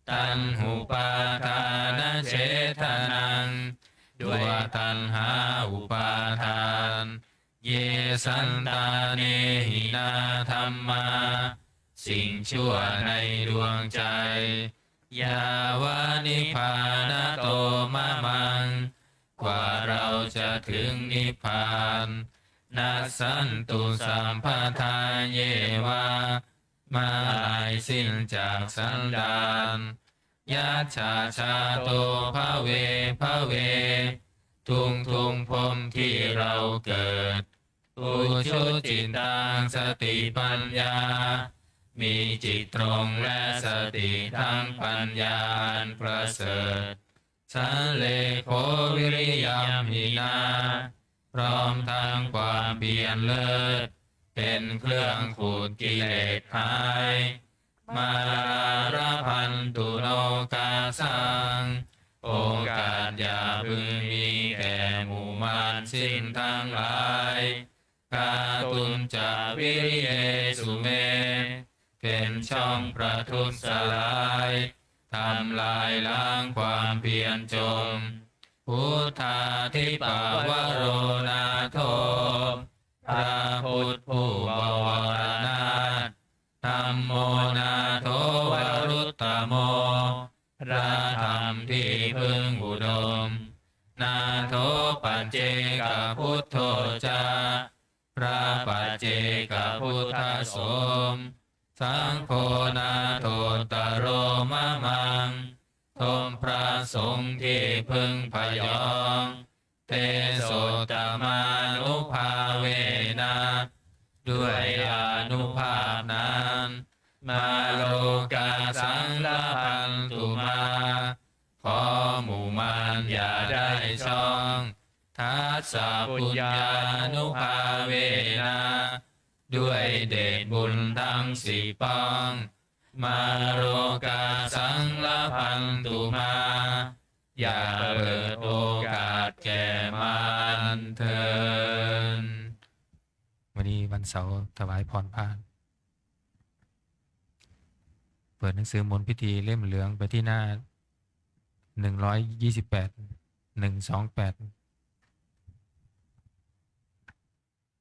Taṇhupādānachedanaṃ ด้วยตัณหาอุปาทาน Ye santāne hinā dhammā สิ่งชั่วในดวงใจ Yāvanibbānato mamaṃ กว่าเราจะถึงนิพพาน Nassantu sabbadā yeva เมื่อลายสิ้นจากสันดาน Yattha jāto bhave bhave ทุกๆภพที่เราเกิด Ujucittaṃ satipaññā มีจิตตรงและสติทั้งปัญญาอันประเสริฐ Sallekho viriyamhinā พร้อมทั้งความเพียรเลิศ เป็นเครื่องขูดกิเลสหาย Mārā labhantu nokāsaṃ โอกาสอย่าพึงมีแก่หมู่มารสิ้นทั้งหลาย Kātuñca viriyesu me เป็นช่องประทุษร้าย ทำลายล้างความเพียรจม Buddhādhipavaro nātho พระพุทธผู้บวรนาถ Dhammo nātho varuttamo พระธรรมที่พึ่งอุดม Nātho paccekabuddho ca พระปัจเจกพุทธสม Saṅgho nāthottaro mamaṃ ทบพระสงฆ์ที่พึ่งพยอง Tesottamānubhāvena ด้วยอานุภาพนั้น Mārokāsaṃ labhantu mā ขอหมู่มารอย่าได้ช่อง Tassa puññānubhāvena ด้วยเดชบุญทั้งสี่ป้อง Mārokāsaṃ labhantu mā อย่าเปิดโอกาสแก่มารเถิด วันนี้วันเสาร์ถวายพรพระ เปิดหนังสือมนต์พิธีเล่มเหลืองไปที่หน้า หนึ่งร้อยยี่สิบแปด หนึ่งสองแปด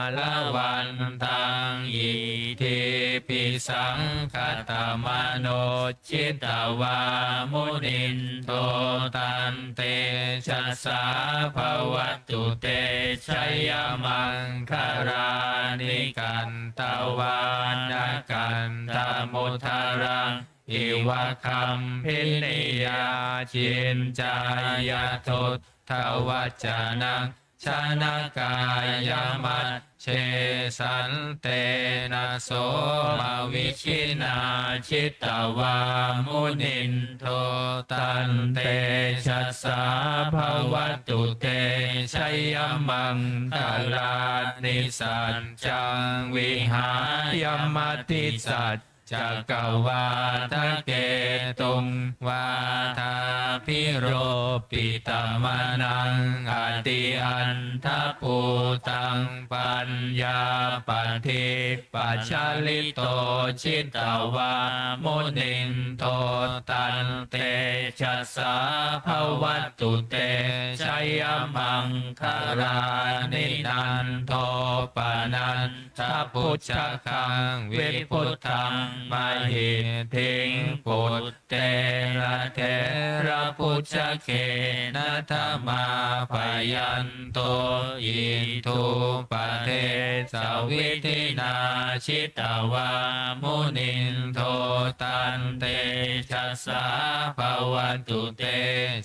māravantaṃ iddhībhisaṅkhatamano jitavā munindo tantejasā bhavatu te jayamaṅgalāni. Kanda vāna kaṭṭhamudaraṃ iva gabbhinīyā, ciñcāya duṭṭhavacanaṃ janakāyamajjhe, santena somavidhinā jitavā munindo, tantejasā bhavatu te jayamaṅgalāni. Saccaṃ vihāya matisac cakavādaketuṃ, vādābhiropitamanaṃ atiandhabhūtaṃ, paññāpadīpajalito jitavā munindo, tantejasā bhavatu te jayamaṅgalāni. Nandopanan dhabhujagaṃ vibudhaṃ mahiddhiṃ, puttena therabhujagena damāpayanto, iddhūpadesavidhinā jitavā munindo, tantejasā bhavatu te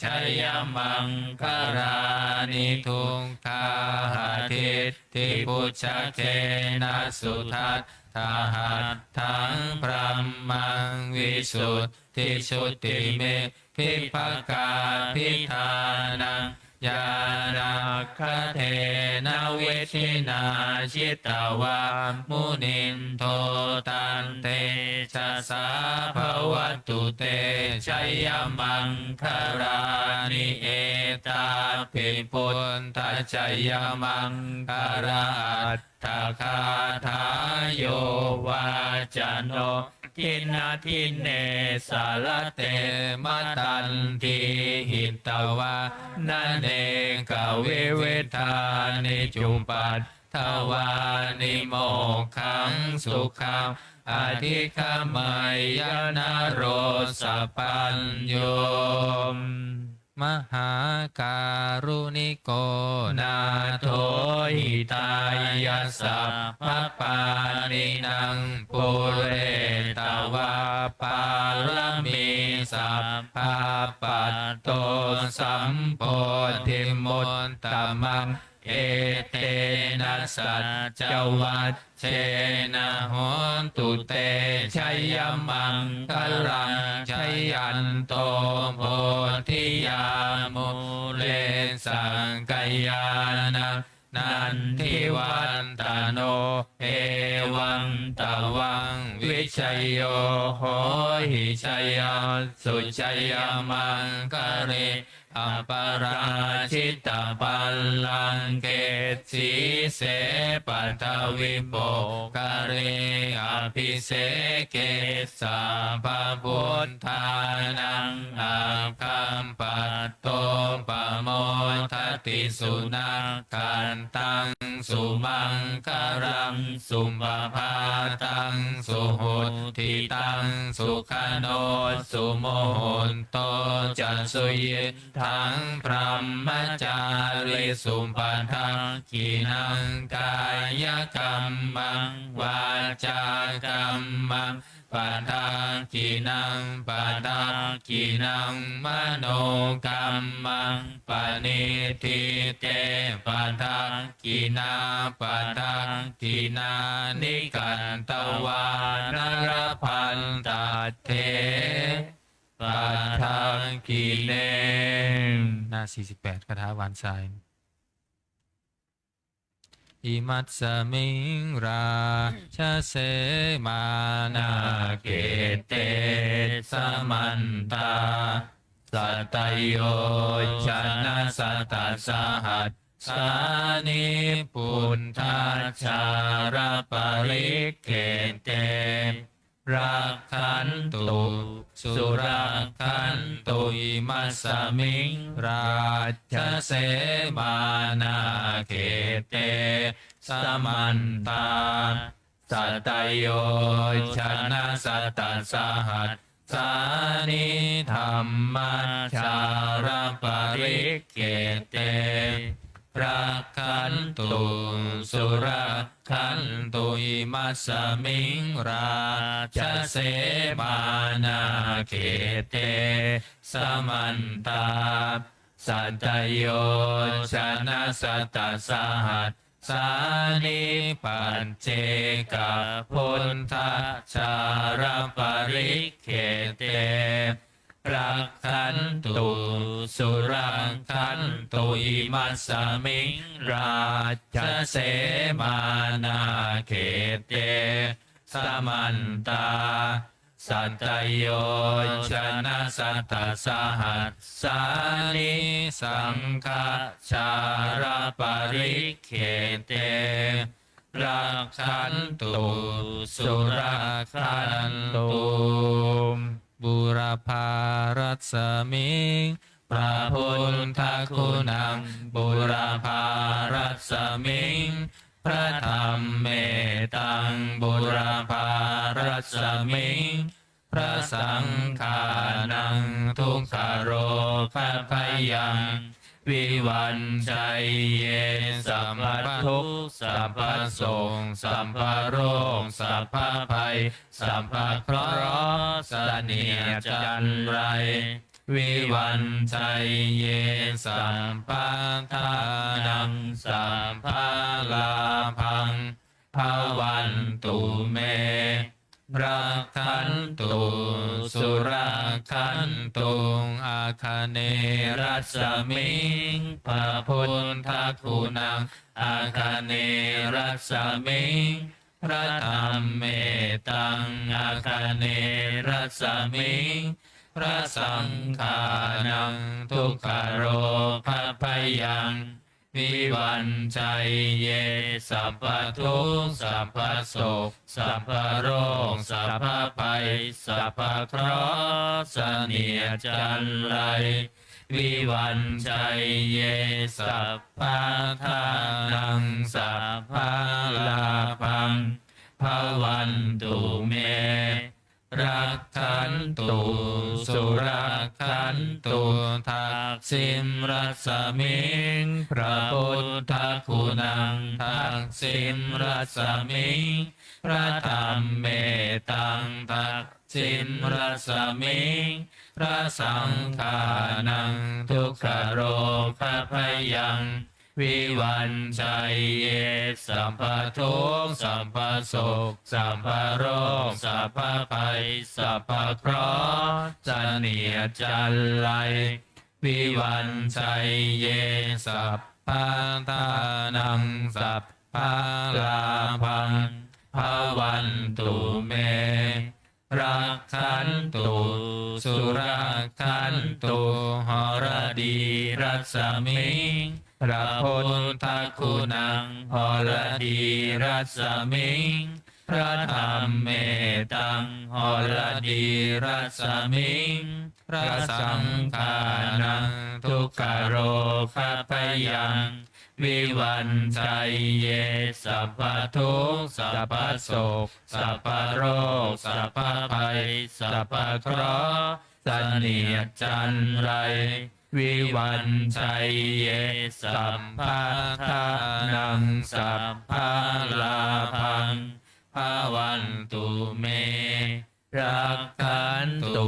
jayamaṅgalāni. Duggāhadi ṭṭhibhujagena sudaṭṭhahatthaṃ, brahmaṃ visuddhijutimiddhibakābhidhānaṃ, ñāṇāgadena vidhinā jitavā munindo, tantejasā bhavatu te jayamaṅgalāni. Etāpi buddhajayamaṅgala aṭṭhagāthā, yo vācano dinadine sarate matandī, hitvānanekavividhāni cupaddavāni, mokkhaṃ sukhaṃ adhigameyya naro sapañño. Mahākāruṇiko nātho, hitāya sabbapāṇinaṃ, pūretvā pāramī sabbā, patto sambodhimuttamaṃ, etena saccavajjena, hotu te jayamaṅgalaṃ. Jayanto bodhiyā mūle, sakyānaṃ nandivaḍḍhano, evaṃ tvaṃ vijayo hohi, jayassu jayamaṅgale. Aparājitapallaṅke, sīse paṭhavipokkhare, abhiseke sabbabuddhānaṃ, aggappatto pamodati. Sunakkhattaṃ sumaṅgalaṃ, supabhātaṃ suhuṭṭhitaṃ, sukhaṇo sumuhutto ca, suyiṭṭhaṃ brahmacārisu. Padakkhiṇaṃ kāyakammaṃ, vācākammaṃ padakkhiṇaṃ, padakkhiṇaṃ manokammaṃ, paṇidhī te padakkhiṇā, padakkhiṇāni katvāna, labhantatthe padakkhiṇe. หน้า สี่สิบแปด คาถาหวานสาย Imasmiṃ rājasete mānakkhette, samantā satayojanasatasahassāni, buddhajālaparikkhette, rakkhantu surakkhantu. Imasmiṃ rājase mānakkhette, samantā satayojanasatasahassāni, dhammajālaparikkhette, rakkhantu surakkhantu. Imasmiṃ rājase mānākhette samantā satayojanasatasahassāni paccekabuddhajālaparikkhette rakkhantu surakkhantu. Imasmiṃ rājase mānākhette samantā satayojanasatasahassāni saṅghajālaparikkhette rakkhantu surakkhantu. Būrapārasmiṃ pura buddhaguṇaṃ, būrapārasmiṃ pura dhammetaṃ, būrapārasmiṃ pura saṅghānaṃ dukkharogabhayaṃ vivañjaye sabbadukkha sabbasoka sabbaroga sabbabhaya sabbakeroh เสนียดจัญไร vivañjaye sabbadhanaṃ sabbalābhaṃ bhavantu me rakkhantu surakkhantu. Āganerasmiṃ pura buddhaguṇaṃ, āganerasmiṃ pura dhammetaṃ, āganerasmiṃ pura saṅghānaṃ dukkharogabhayaṃ vivañjaye sabbadukkha sabbasoka sabbaroga sabbabhaya sabbakeroh เสนียดจัญไร vivañjaye sabbadhanaṃ sabbalābhaṃ bhavantu me rakkhantu surakkhantu. Dakkhiṇarasmiṃ pura buddhaguṇaṃ, dakkhiṇarasmiṃ pura dhammetaṃ, dakkhiṇarasmiṃ pura saṅghānaṃ dukkharogabhayaṃ vivañjaye sabbadukkha sabbasoka sabbaroga sabbabhaya sabbakeroh เสนียดจัญไร vivañjaye sabbadhanaṃ sabbalābhaṃ bhavantu me rakkhantu surakkhantu. Haladīrasmiṃ pura buddhaguṇaṃ, haladīrasmiṃ pura dhammetaṃ, haladīrasmiṃ pura saṅghānaṃ dukkharogabhayaṃ vivañjaye sabbadukkha sabbasoka sabbaroga sabbabhaya sabbakeroh เสนียดจัญไร vivañjaye sabbadhanaṃ sabbalābhaṃ bhavantu me rakkhantu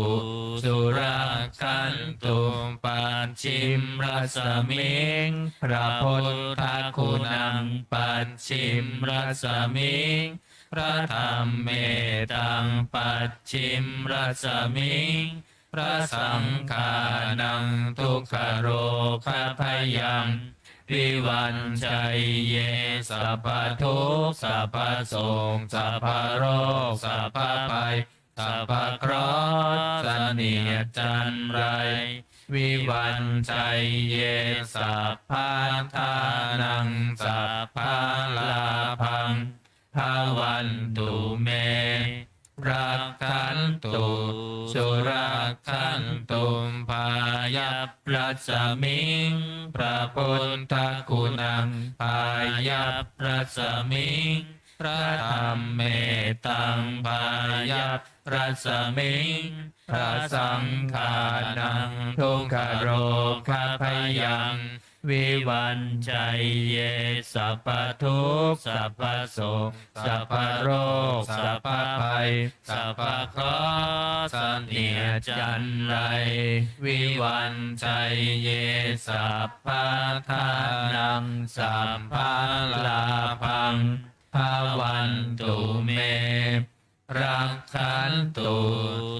surakkhantu. Pacchimarasmiṃ pura buddhaguṇaṃ, pacchimarasmiṃ pura dhammetaṃ, pacchimarasmiṃ pura saṅghānaṃ dukkharogabhayaṃ vivañjaye sabbadukkha sabbasoka sabbaroga sabbabhaya sabbakeroh เสนียดจัญไร vivañjaye sabbadhanaṃ sabbalābhaṃ bhavantu me rakkhantu surakkhantu. Pāyāpārasmiṃ pura buddhaguṇaṃ, pāyāpārasmiṃ pura dhammetaṃ, pāyāpārasmiṃ pura saṅghānaṃ dukkharogabhayaṃ Vivañjaye สัพพทุกข์ สัพพโศก สัพพโรค สัพพภัย สัพพเคราะห์ เสนียดจัญไร Vivañjaye sabbadhanaṃ sabbalābhaṃ bhavantu me. Rakkhantu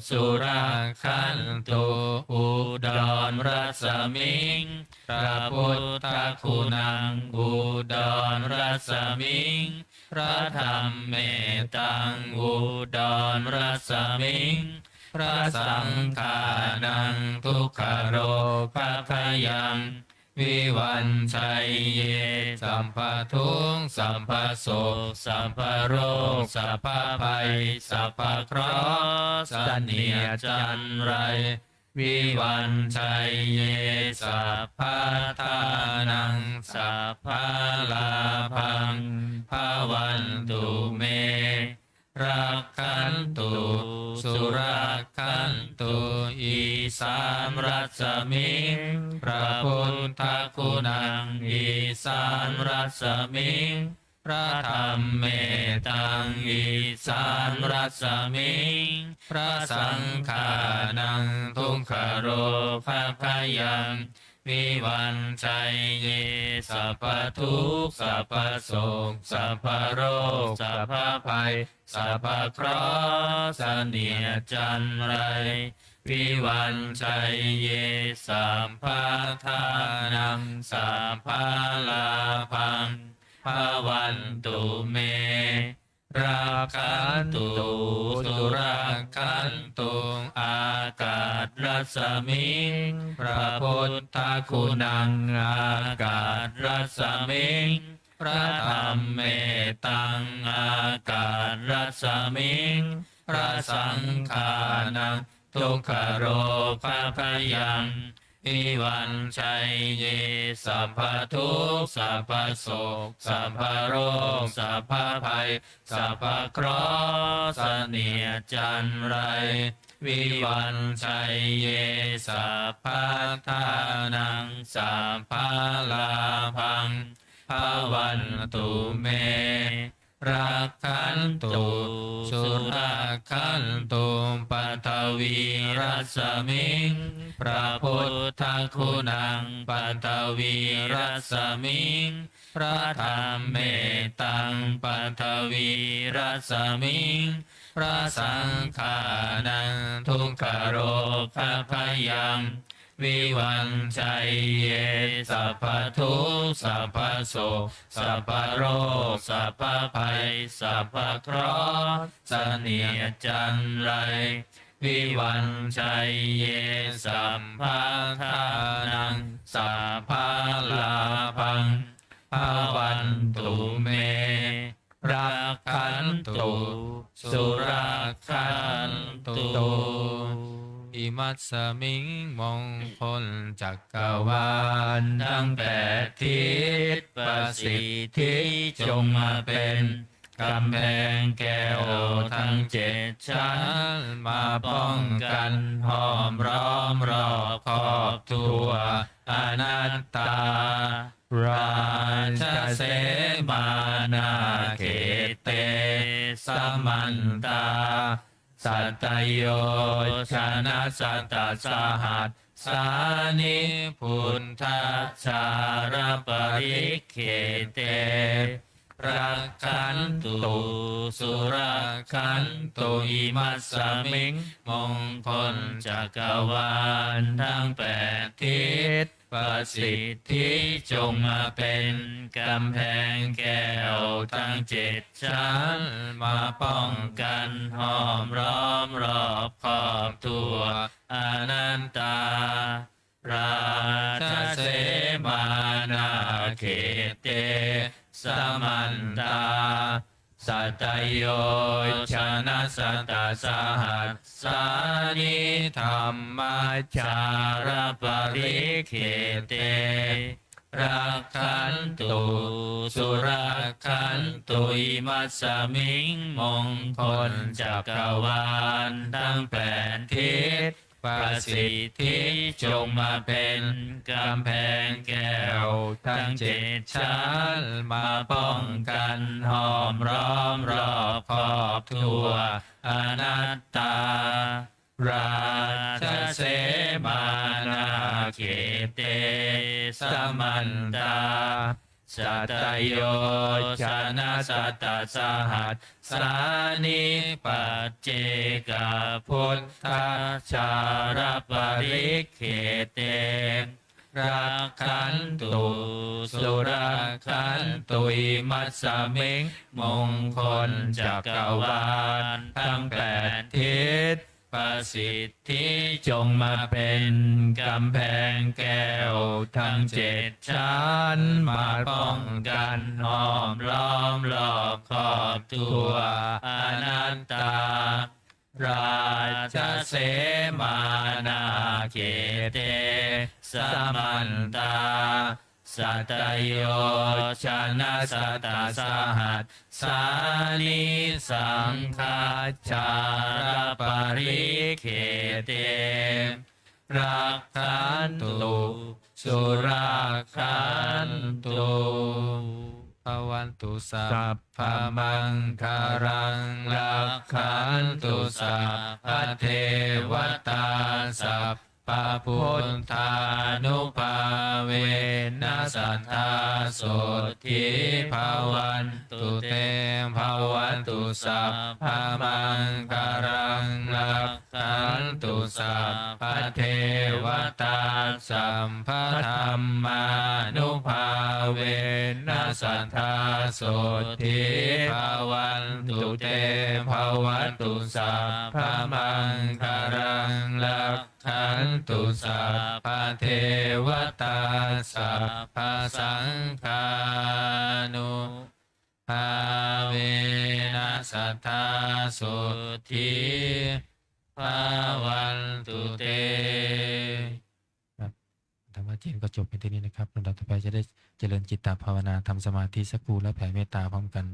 surakkhantu udaraṃ rasmiṃ พระพุทธคุณัง udaraṃ rasmiṃ พระธรรมเมตัง udaraṃ rasmiṃ พระสังฆานัง dukkharogabhayaṃ Vivañjaye สัพพทุกข์ สัพพโศก สัพพโรค สัพพภัย สัพพเคราะห์ เสนียดจัญไร Vivañjaye sabbadhanaṃ sabbalābhaṃ bhavantu me. Rakkhantu surakkhantu อีสาม rasmiṃ พระพุทธคุณัง อีสาม rasmiṃ พระธรรมเมตัง อีสาม rasmiṃ พระสังฆานัง dukkharogabhayaṃ Vivañjaye สัพพทุกข์ สัพพโศก สัพพโรค สัพพภัย สัพพเคราะห์ เสนียดจัญไร Vivañjaye sabbadhanaṃ sabbalābhaṃ bhavantu me. Rakkhantu surakkhantu อากาศ rasmiṃ พระพุทธคุณัง อากาศ rasmiṃ พระธรรมเมตัง อากาศ rasmiṃ พระสังฆานัง dukkharogabhayaṃ Vivañjaye สัพพทุกข์ สัพพโศก สัพพโรค สัพพภัย สัพพเคราะห์ เสนียดจัญไร Vivañjaye sabbadhanaṃ sabbalābhaṃ bhavantu me. Rakkhantu surakkhantu ปฐวี rasmiṃ พระพุทธคุณัง ปฐวี rasmiṃ พระธรรมเมตัง ปฐวี rasmiṃ พระสังฆานัง dukkharogabhayaṃ Vivañjaye สัพพทุกข์ สัพพโศก สัพพโรค สัพพภัย สัพพเคราะห์ เสนียดจัญไร Vivañjaye sabbadhanaṃ sabbalābhaṃ bhavantu me. Rakkhantu surakkhantu. Imasmiṃ มงคลจักรวาลทั้งแปดทิศ ประสิทธิจงมาเป็นกำแพงแก้วทั้งเจ็ดชั้น มาป้องกันห้อมล้อมรอบครอบทั่ว อนัตตา Rājasemānā khette samantā satayojanasatasahassāni buddhajālaparikkhette rakkhantu surakkhantu. Imasmiṃ มงคลจักรวาลทั้งแปดทิศ ประสิทธิจงมาเป็นกำแพงแก้วทั้งเจ็ดชั้น มาป้องกันห้อมล้อมรอบครอบทั่ว อนันตา Rājasemānā khette samantā satayojanasatasahassāni dhammajālaparikkhette rakkhantu surakkhantu. Imasmiṃ มงคลจักรวาลทั้งแปดทิศ ประสิทธิจงมาเป็นกำแพงแก้วทั้งเจ็ดชั้น มาป้องกันห้อมล้อมรอบครอบทั่วอนัตตา Rājjasemānā khette samantā satayojanasatasahassāni paccekabuddhajālaparikkhette rakkhantu surakkhantu. Imasmiṃ มงคลจักรวาลทั้งแปดทิศ ประสิทธิจงมาเป็นกำแพงแก้วทั้งเจ็ดชั้น มาป้องกันห้อมล้อมรอบครอบทั่วอนัตตา Rājjasemānā khette samantā satayojanasatasahassāni saṅghajālaparikkhette rakkhantu surakkhantu. Bhavatu sabbamaṅgalaṃ, rakkhantu sabbadevatā, sabbabuddhānubhāvena sadā sotthī bhavantu te. Bhavatu sabbamaṅgalaṃ, rakkhantu sabbadevatā, sabbadhammānubhāvena sadā sotthī bhavantu te. Bhavatu sabbamaṅgalaṃ, rakkhantu sabbadevatā, sabbasaṅghānubhāvena sadā sotthī bhavantu te. ครับ ธรรมะเจนก็จบเพียงเท่านี้นะครับ ลำดับต่อไปจะได้เจริญจิตตภาวนา ทำสมาธิสักครู่ และแผ่เมตตาพร้อมกัน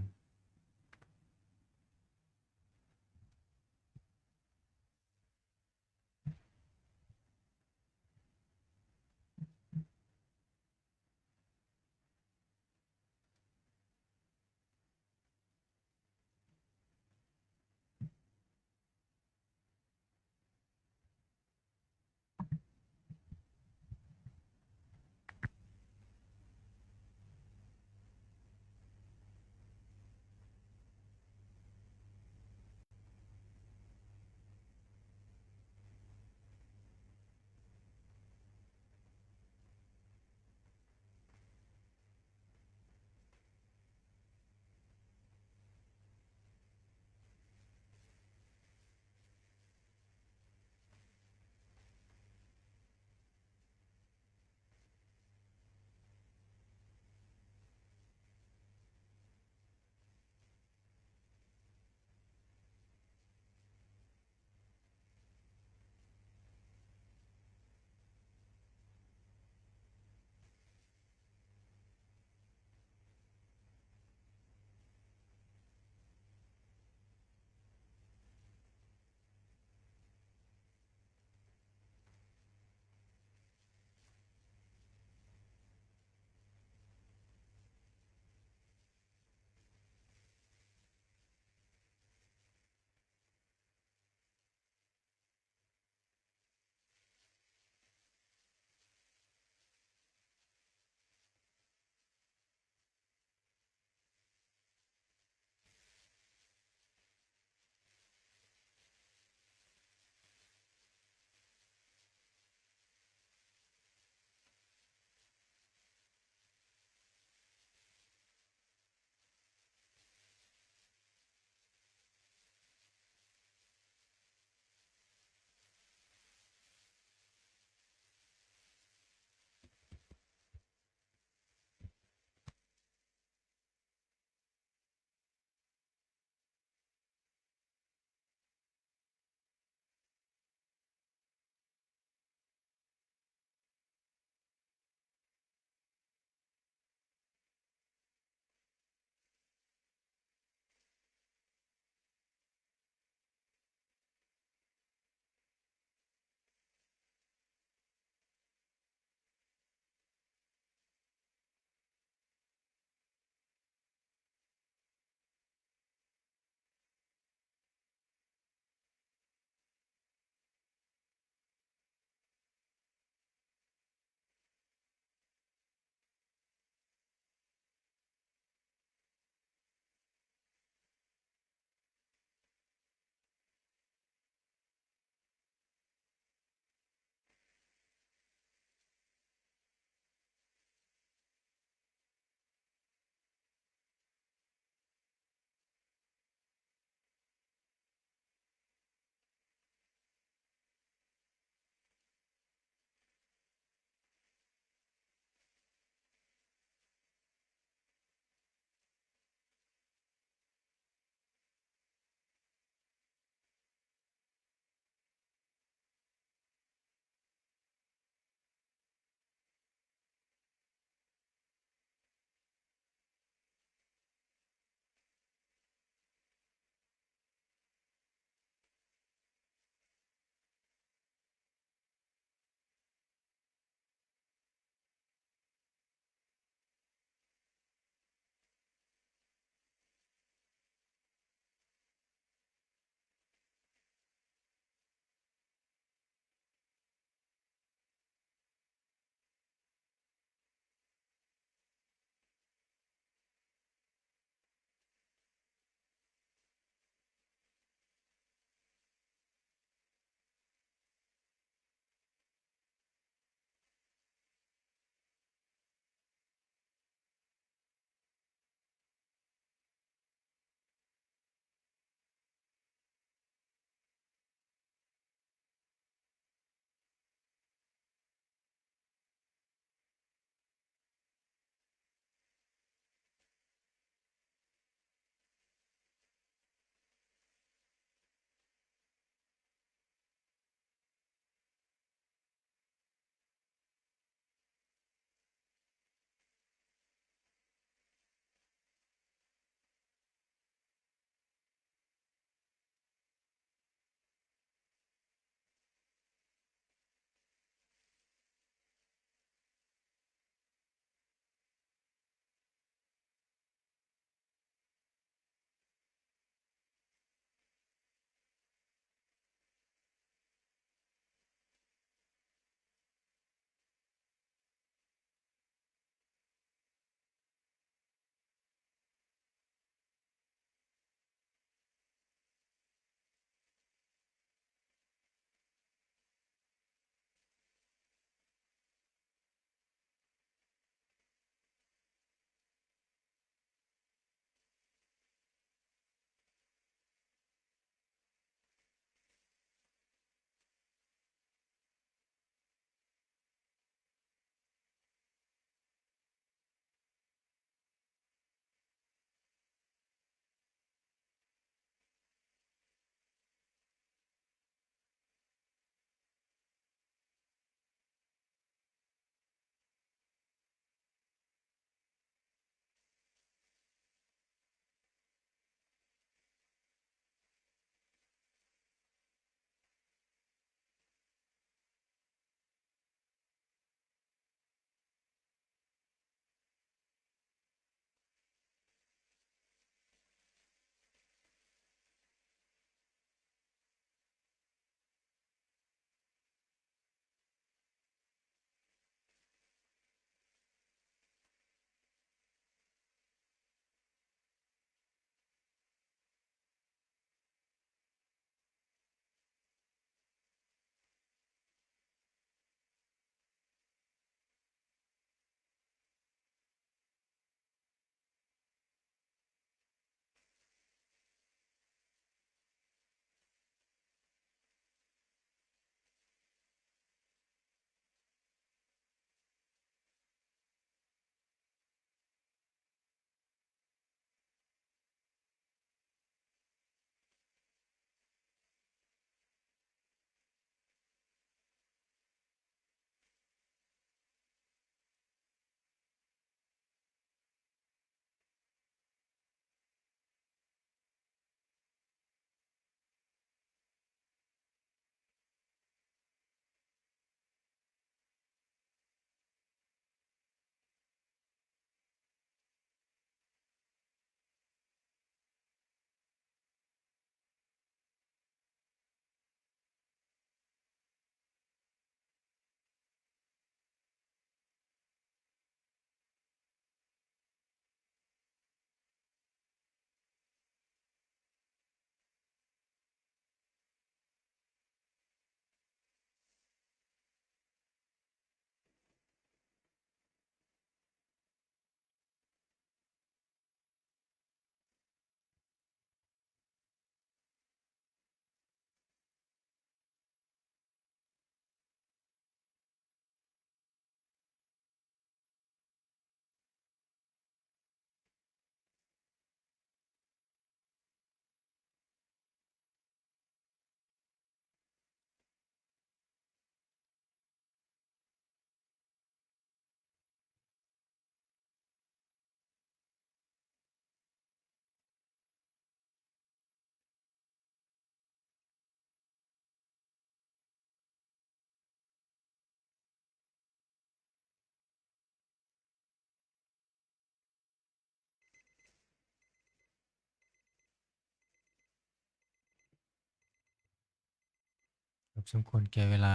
สมควรแก่เวลา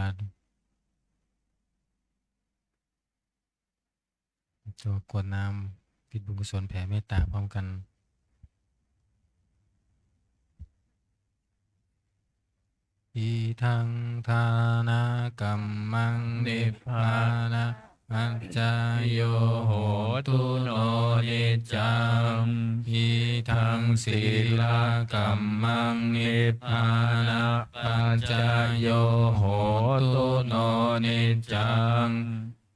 ตัวกรวดน้ำ อุทิศบุญกุศลแผ่เมตตาพร้อมกัน Idaṃ dānakammaṃ nibbānapaccayo hotu no niccaṃ. Idaṃ sīlakammaṃ nibbānapaccayo hotu no niccaṃ.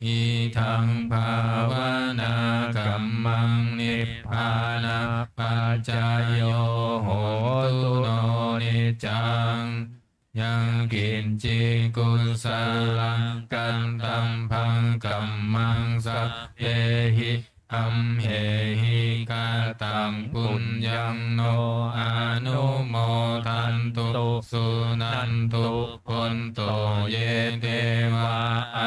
Idaṃ bhāvanākammaṃ nibbānapaccayo hotu no niccaṃ. Yaṃ kiñci kusalaṃ katabbaṃ kammaṃ sabbehi amhehi kataṃ puññaṃ no anumodantu suṇantu bhonto ye devā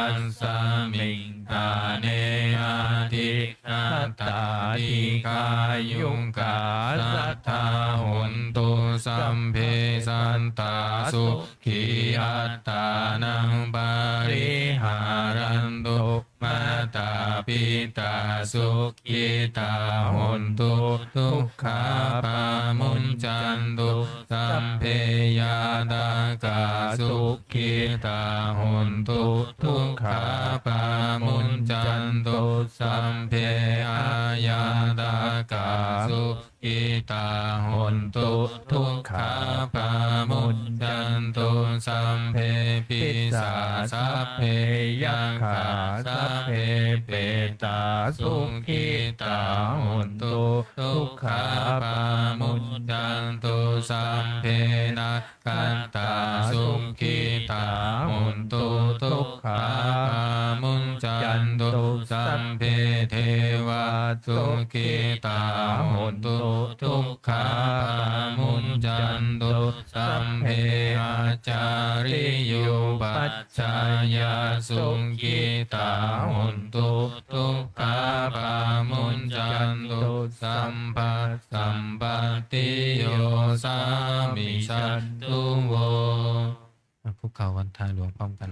asmiṃ ṭhāne adhigatā dīghāyukā sadā hontu sabbe sattā sukhī attānaṃ pariharantu. Mātā pitā sukhitā hontu dukkhā pamuñcantu. Sabbe ñātakā sukhitā hontu dukkhā pamuñcantu. Sabbe aññātakā sukhitā hontu dukkhā pamuñcantu. Sabbe pisā sabbe yakkhā sabbe petā sukhitā hontu dukkhā pamuñcantu. Sabbe na kkhattā sukhitā hontu dukkhā pamuñcantu. Sabbe devā sukhitā hontu dukkhā pamuñcantu. Sabbe ācariyupajjhāyā sukhitā hontu dukkhā pamuñcantu. Sabba sampattiyo samijjhantu vo. อ่ะ คุกเข่าวันทาหลวงพร้อมกัน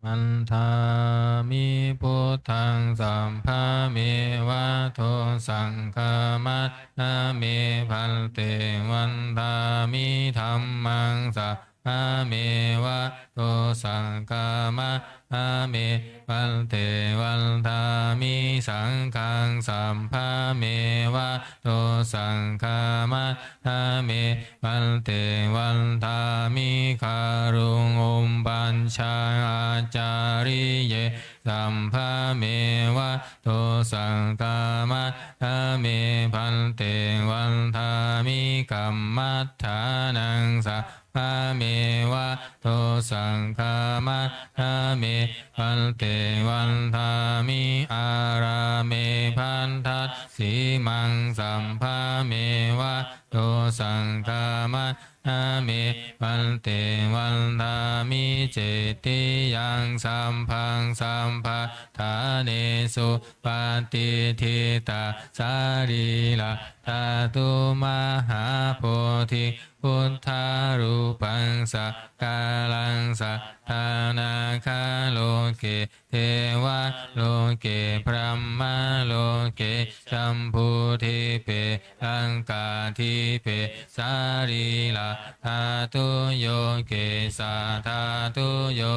Vandāmi buddhaṃ sabbameva dosaṃ khamatha me bhante. Vandāmi dhammaṃ sabbameva dosaṃ khamatha me bhante. Vandāmi saṅghaṃ sabbameva dosaṃ khamatha me bhante. Vandāmi guruṃ upajjhāyācariye sabbameva dosaṃ khamatha me bhante. Vandāmi kammaṭṭhānaṃ sabbameva dosaṃ khamatha me bhante. Vandāmi ārāme bhaddasīmaṃ sabbameva dosaṃ khamatha me bhante. Vandāmi cetiyaṃ sabbaṃ sabbaṭṭhānesu patiṭṭhitā sarīradhātu mahābodhiṃ buddharūpaṃ sakalaṃ sadā nāgaloke devaloke brahmaloke jambudīpe laṅkādīpe sarīradhātuyo kesadhātuyo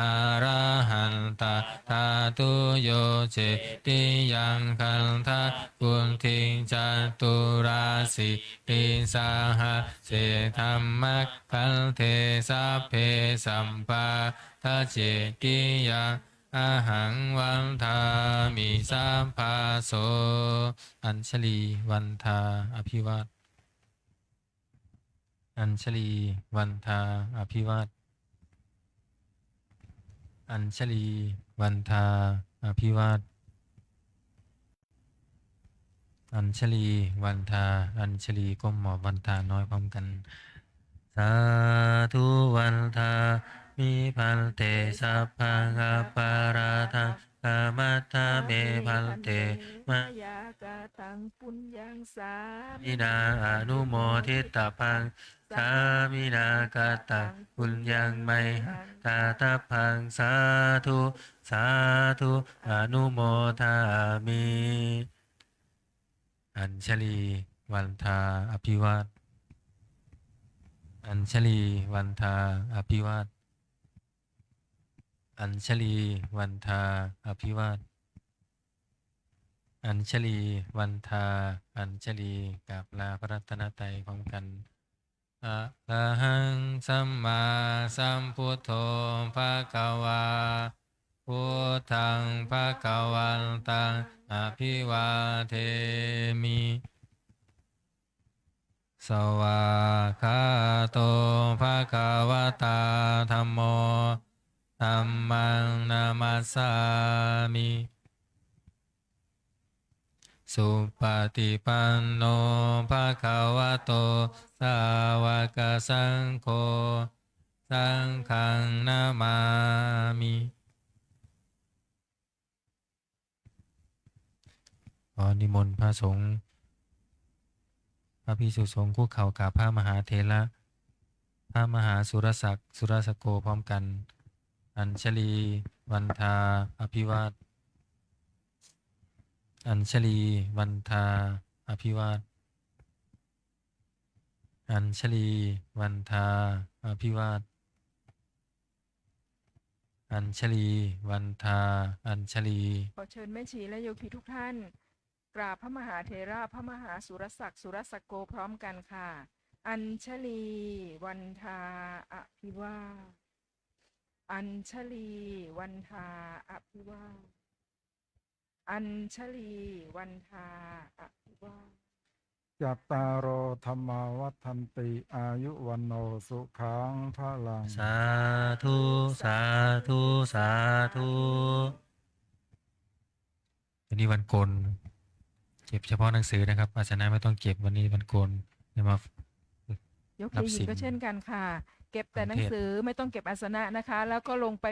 arahantaṭṭhātuyo cetiyaṃ gandhakuṭiṃ caturāsītisahase dhammakkhandhe sabbe sabbāta cetiyaṃ ahaṃ vandāmi sabbaso. Añjalī vandā abhivād Añjalī vandā abhivād Añjalī vandā abhivād Añjalī vandā Añjalī ก้มหมอบวันทาน้อยพร้อมกัน Sādhu vandā me bhante, sabbaṃ aparādhaṃ khamatha me bhante, mayā kataṃ puññaṃ sāminā anumoditabbaṃ, sāminā kataṃ puññaṃ mayhaṃ dātabbaṃ. Sādhu, sādhu, anumodāmi. Añjalī vandā abhivād. Añjalī vandā abhivād. Añjalī vandā abhivād. Añjalī vandā añjalī. กราบลาพระรัตนตรัยพร้อมกัน Arahaṃ sammāsambuddho bhagavā, buddhaṃ bhagavantaṃ abhivādemi. Svākkhāto bhagavatā dhammo, dhammaṃ namassāmi. Supaṭipanno bhagavato sāvakasaṅgho, saṅghaṃ namāmi. ขอนิมนต์พระสงฆ์ พระภิกษุสงฆ์คุกเข่ากราบพระมหาเถระ พระมหาสุรศักดิ์ สุรศักโก พร้อมกัน Añjalī vandā abhivād. Añjalī vandā abhivād. Añjalī vandā abhivād. Añjalī vandā añjalī. ขอเชิญแม่ชีและโยคีทุกท่าน กราบพระมหาเถระ พระมหาสุรศักดิ์ สุรศักโก พร้อมกันค่ะ Añjalī vandā abhivād. Añjalī vandā abhivād. Añjalī vandā abhivād. Cattāro dhammā vaḍḍhanti, āyu vaṇṇo sukhaṃ balaṃ. Sādhu, sādhu, sādhu. วันนี้วันโกน เก็บเฉพาะหนังสือนะครับ อาสนะไม่ต้องเก็บ วันนี้วันโกน เดี๋ยวมา โยคีหญิงก็เช่นกันค่ะ เก็บแต่หนังสือ ไม่ต้องเก็บอาสนะนะคะ แล้วก็ลงไป